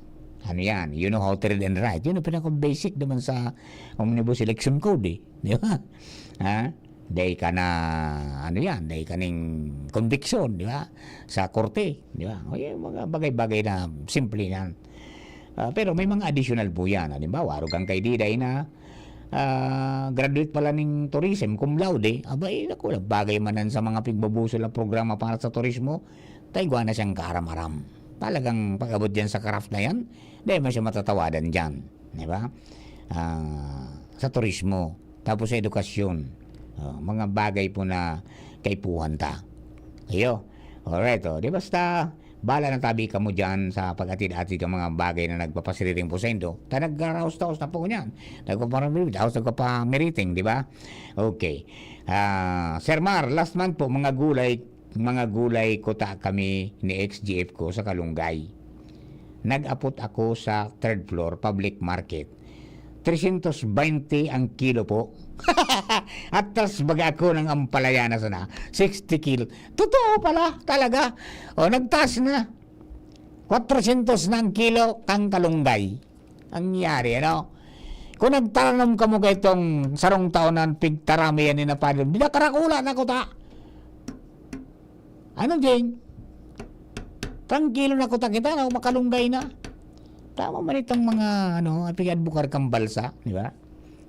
ano yan, you know how to read and write. Yun ang pinaka-basic naman sa Omnibus Election Code eh. Di ba? Ha? Dai ka na, ano yan, dai ka ning conviction, di ba? Sa korte, di ba? O yung mga bagay-bagay na simple yan. Ah, pero may mga additional po yan. Halimbawa, arog kang kay Diday na, ah, graduate pala ning tourism, cum laude. Aba, eh, naku, bagay man yan sa mga pigbabusol na programa para sa turismo. Taigwa na siyang kaaram-aram. Talagang pag-abot dyan sa craft na yan, dahil man siya matatawadan dyan. Di ba? Ah, sa turismo, tapos sa edukasyon. Oh, mga bagay po na kaipuhan ta. Ayo. Alright, oh. Di basta, bala na tabi kamo dyan sa pag-atid-atid ng mga bagay na nagpapasiriring po sa indo. Ta nagraraos-taos na po niyan. Nagpaparamiridaos, nagpapamiriting, di ba? Okay. Ah, Sir Mar, last month po, mga gulay, mga gulay kuta kami ni X G F ko sa Kalunggay. Nag-apot ako sa third floor, public market. Tresyentos baynte ang kilo po. Atras baga ako ng ampalaya na sana. Sixty kilo. Totoo pala, talaga. O, nagtaas na. Kwatrosyentos na ang kilo kang Kalunggay. Ang nangyari, ano? Kung nagtaranom kamo kay itong sarong taon na pigtarami yan ni Napadol, di na karakula na kuta. Ano, Jing? Trangkilo na kuta kita, no? Makalunggay na. Tama man itong mga, ano, pig-adbukar kang balsa, di ba?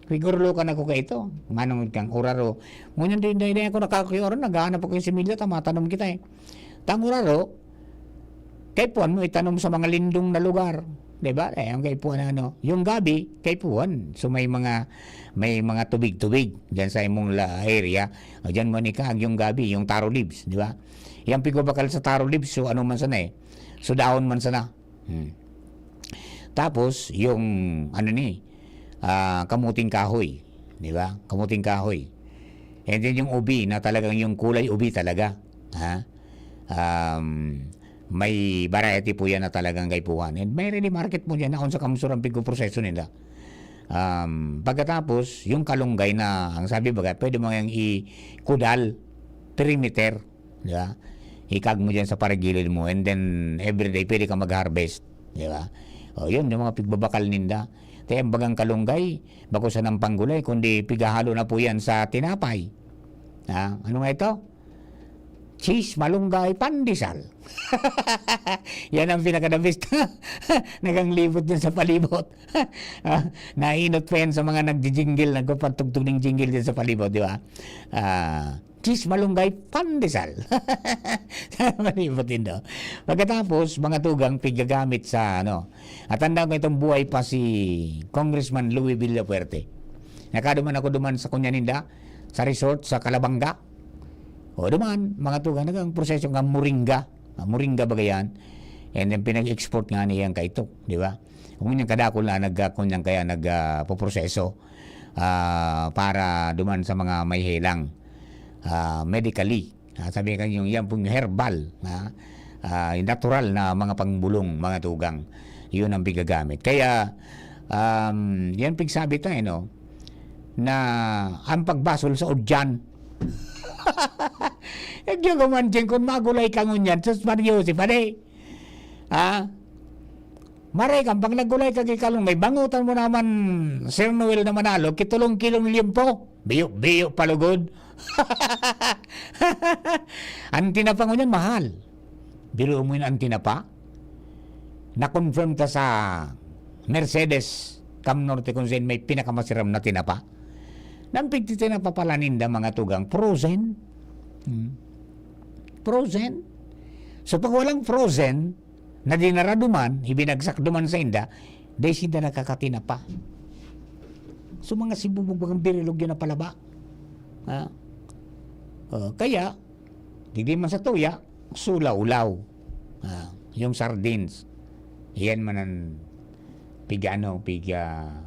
Pigurulukan ako kay ito. Manong kang uraro. Ngunyan din, din, din ako nakakuyo ron, naghahanap ako yung similya, tamatanom kita eh. Tang uraro, kaipuhan mo itanom sa mga lindong na lugar. Di ba? Eh, ang kaipuhan na ano. Yung gabi, kaipuhan. So, may mga, may mga tubig-tubig dyan sa imong la-, area. O, dyan mo ni kaag yung gabi, yung taro leaves, di ba? Yung pigbabakal sa taro leaves, so ano man sana eh. So, dahon man sana. Hmm. Tapos, yung, ano ni, ah, kamuting kahoy. Di ba? Kamuting kahoy. And then yung ubi na talagang yung kulay ubi talaga. Ha? Um, may variety po yan na talagang kaipuhan. And may ready market po dyan na kung sa kamsur ang pigpoproseso nila. Um, pagkatapos, yung kalunggay na, ang sabi baga, pwede mo yang ikudal, perimeter, di ba? Ikag mo dyan sa paragilid mo, and then everyday pwede ka mag-harvest, di ba? O yun, yung mga pigbabakal ninda. Kaya ang bagang kalunggay, bako sanang panggulay, kundi pigahalo na po yan sa tinapay. Ha? Ano nga ito? Cheese, malunggay, pandesal. Yan ang pinaka-the best. Naganglibot dyan sa palibot. Ah, nainot pa yan sa mga nagjijingle, nagpapatugtog ng jingle dyan sa palibot, di ba? Ah, cheese, malunggay, pandesal. Sa palibot din daw. Pagkatapos, mga tugang piggagamit sa, ano, at tandaan ko itong buhay pa si Congressman Louie Villafuerte. Nakaduman ako duman sa Kunyaninda, sa resort, sa Calabanga. O duman, mga tugang, nagang proseso nga moringa. Ah, moringa baga yan. And then, pinag-export nga niya yung kaitok, di ba? Kung yung kadakol na nag-, kung yung kaya nag, ah, poproseso, ah, para duman sa mga may helang, ah, medically. Ah, sabi kan yung, yan pong herbal, ha? Ah, yung natural na mga pangbulong, mga tugang. Yun ang pigagamit. Kaya, um, yan pigsabi tayo, no? Na ang pagbasol sa udyan. Nagyagaman dyan kung magulay ka ngunyan, sus, Mario, si Pade. Ha? Maray kang pag nagulay ka kay Kalong, may bangutan mo naman, Sir Noel na Manalo, kitulong kilong liempo. Biyo-biyo palugod. Ang tinapa ngunyan, mahal. Biro mo yun, ang tinapa? Na-confirm ta sa Mercedes, Cam Norte, kung saan may pinakamasiram na tinapa. Nang pigtitinapa pala ninda, mga tugang, frozen. Hmm. Frozen. So, pag walang frozen, na dinara duman, ibinagsak duman sa inda, dai sinda nakakatinapa. So, mga sibubog, mga birilog yun na palaba. Ha? Oh, kaya, digdi man sa tuya, sulaw-ulaw. Ah, yung sardines. Yan man ang pig-ano, pig, ah,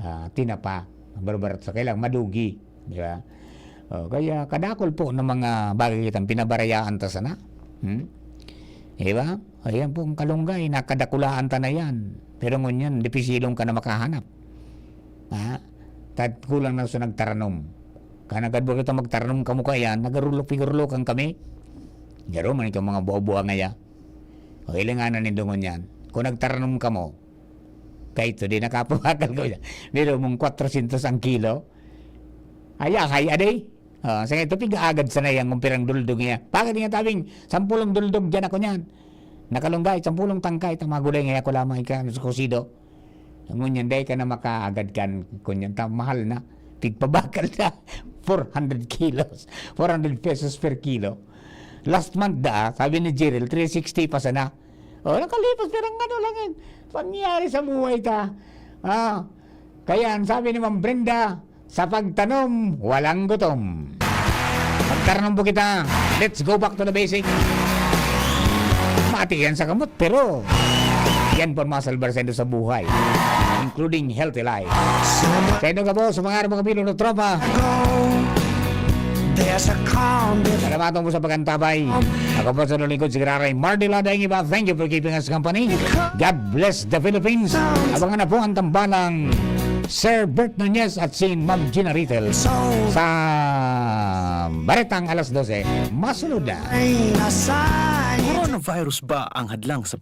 ah, tinapa. Barabarat sa kailang madugi. Di ba? Oh, kaya kadakol po ng mga bagay kitang pinabarayaan ta sana. Hmm? Di ba? Ayan po ang kalunggay, nakadakulaan ta na yan. Pero ngunyan, dipisilon ka na makahanap. Ha? Tad kulang na sa nagtaranom. Kanagad mo kita magtaranom kamo kaya, nagarulok-pigurlokan kami. Garo man itong mga buwa-buwa ngaya. O ilinganan nindo ngunyan. Kung nagtaranom kamo, kay ito, di nakapabakal ko yan. Pero mong kwatrosyentos ang kilo. Ayahay, aday. Oh, sa ito, pig-aagad sana yan kung pirang duldog niya. Bakit nga tabing, sampulong duldog dyan ako niyan. Nakalunggay, sampulong tangkay, itong mga gulay nga ako lamang, ika, sa kusido. Ngunyan, dai ka na makaagad kan, kunyan, ta, mahal na. Pigpabakal na. Four hundred kilos. Four hundred pesos per kilo. Last month da, sabi ni Jeril, three sixty pa sana. O, nakalipas, pero ang ano lang yun. Pangyari sa buhay ta. Ah, kaya ang sabi ni Ma'am Brenda, sa pagtanom, walang gutom. Pagtanom po kita, let's go back to the basic. Mati yan sa kamot, pero yan po ang masalbar sa inyo sa buhay, including healthy life. Sa inyo ka po, sa mga mga Pilipino tropa. There's a calm that Salamat po sa pagkantabay. Ako po sa lingkod, si Giraray Mardy Lada, ang iba. Thank you for keeping us company. God bless the Philippines. Abangan na po ang tambalang Sir Bert Nunez at si Ma'am Gina Ritel sa Baretang alas dose. Masunod na. Ay, nasaan? Coronavirus ba ang hadlang sa pag-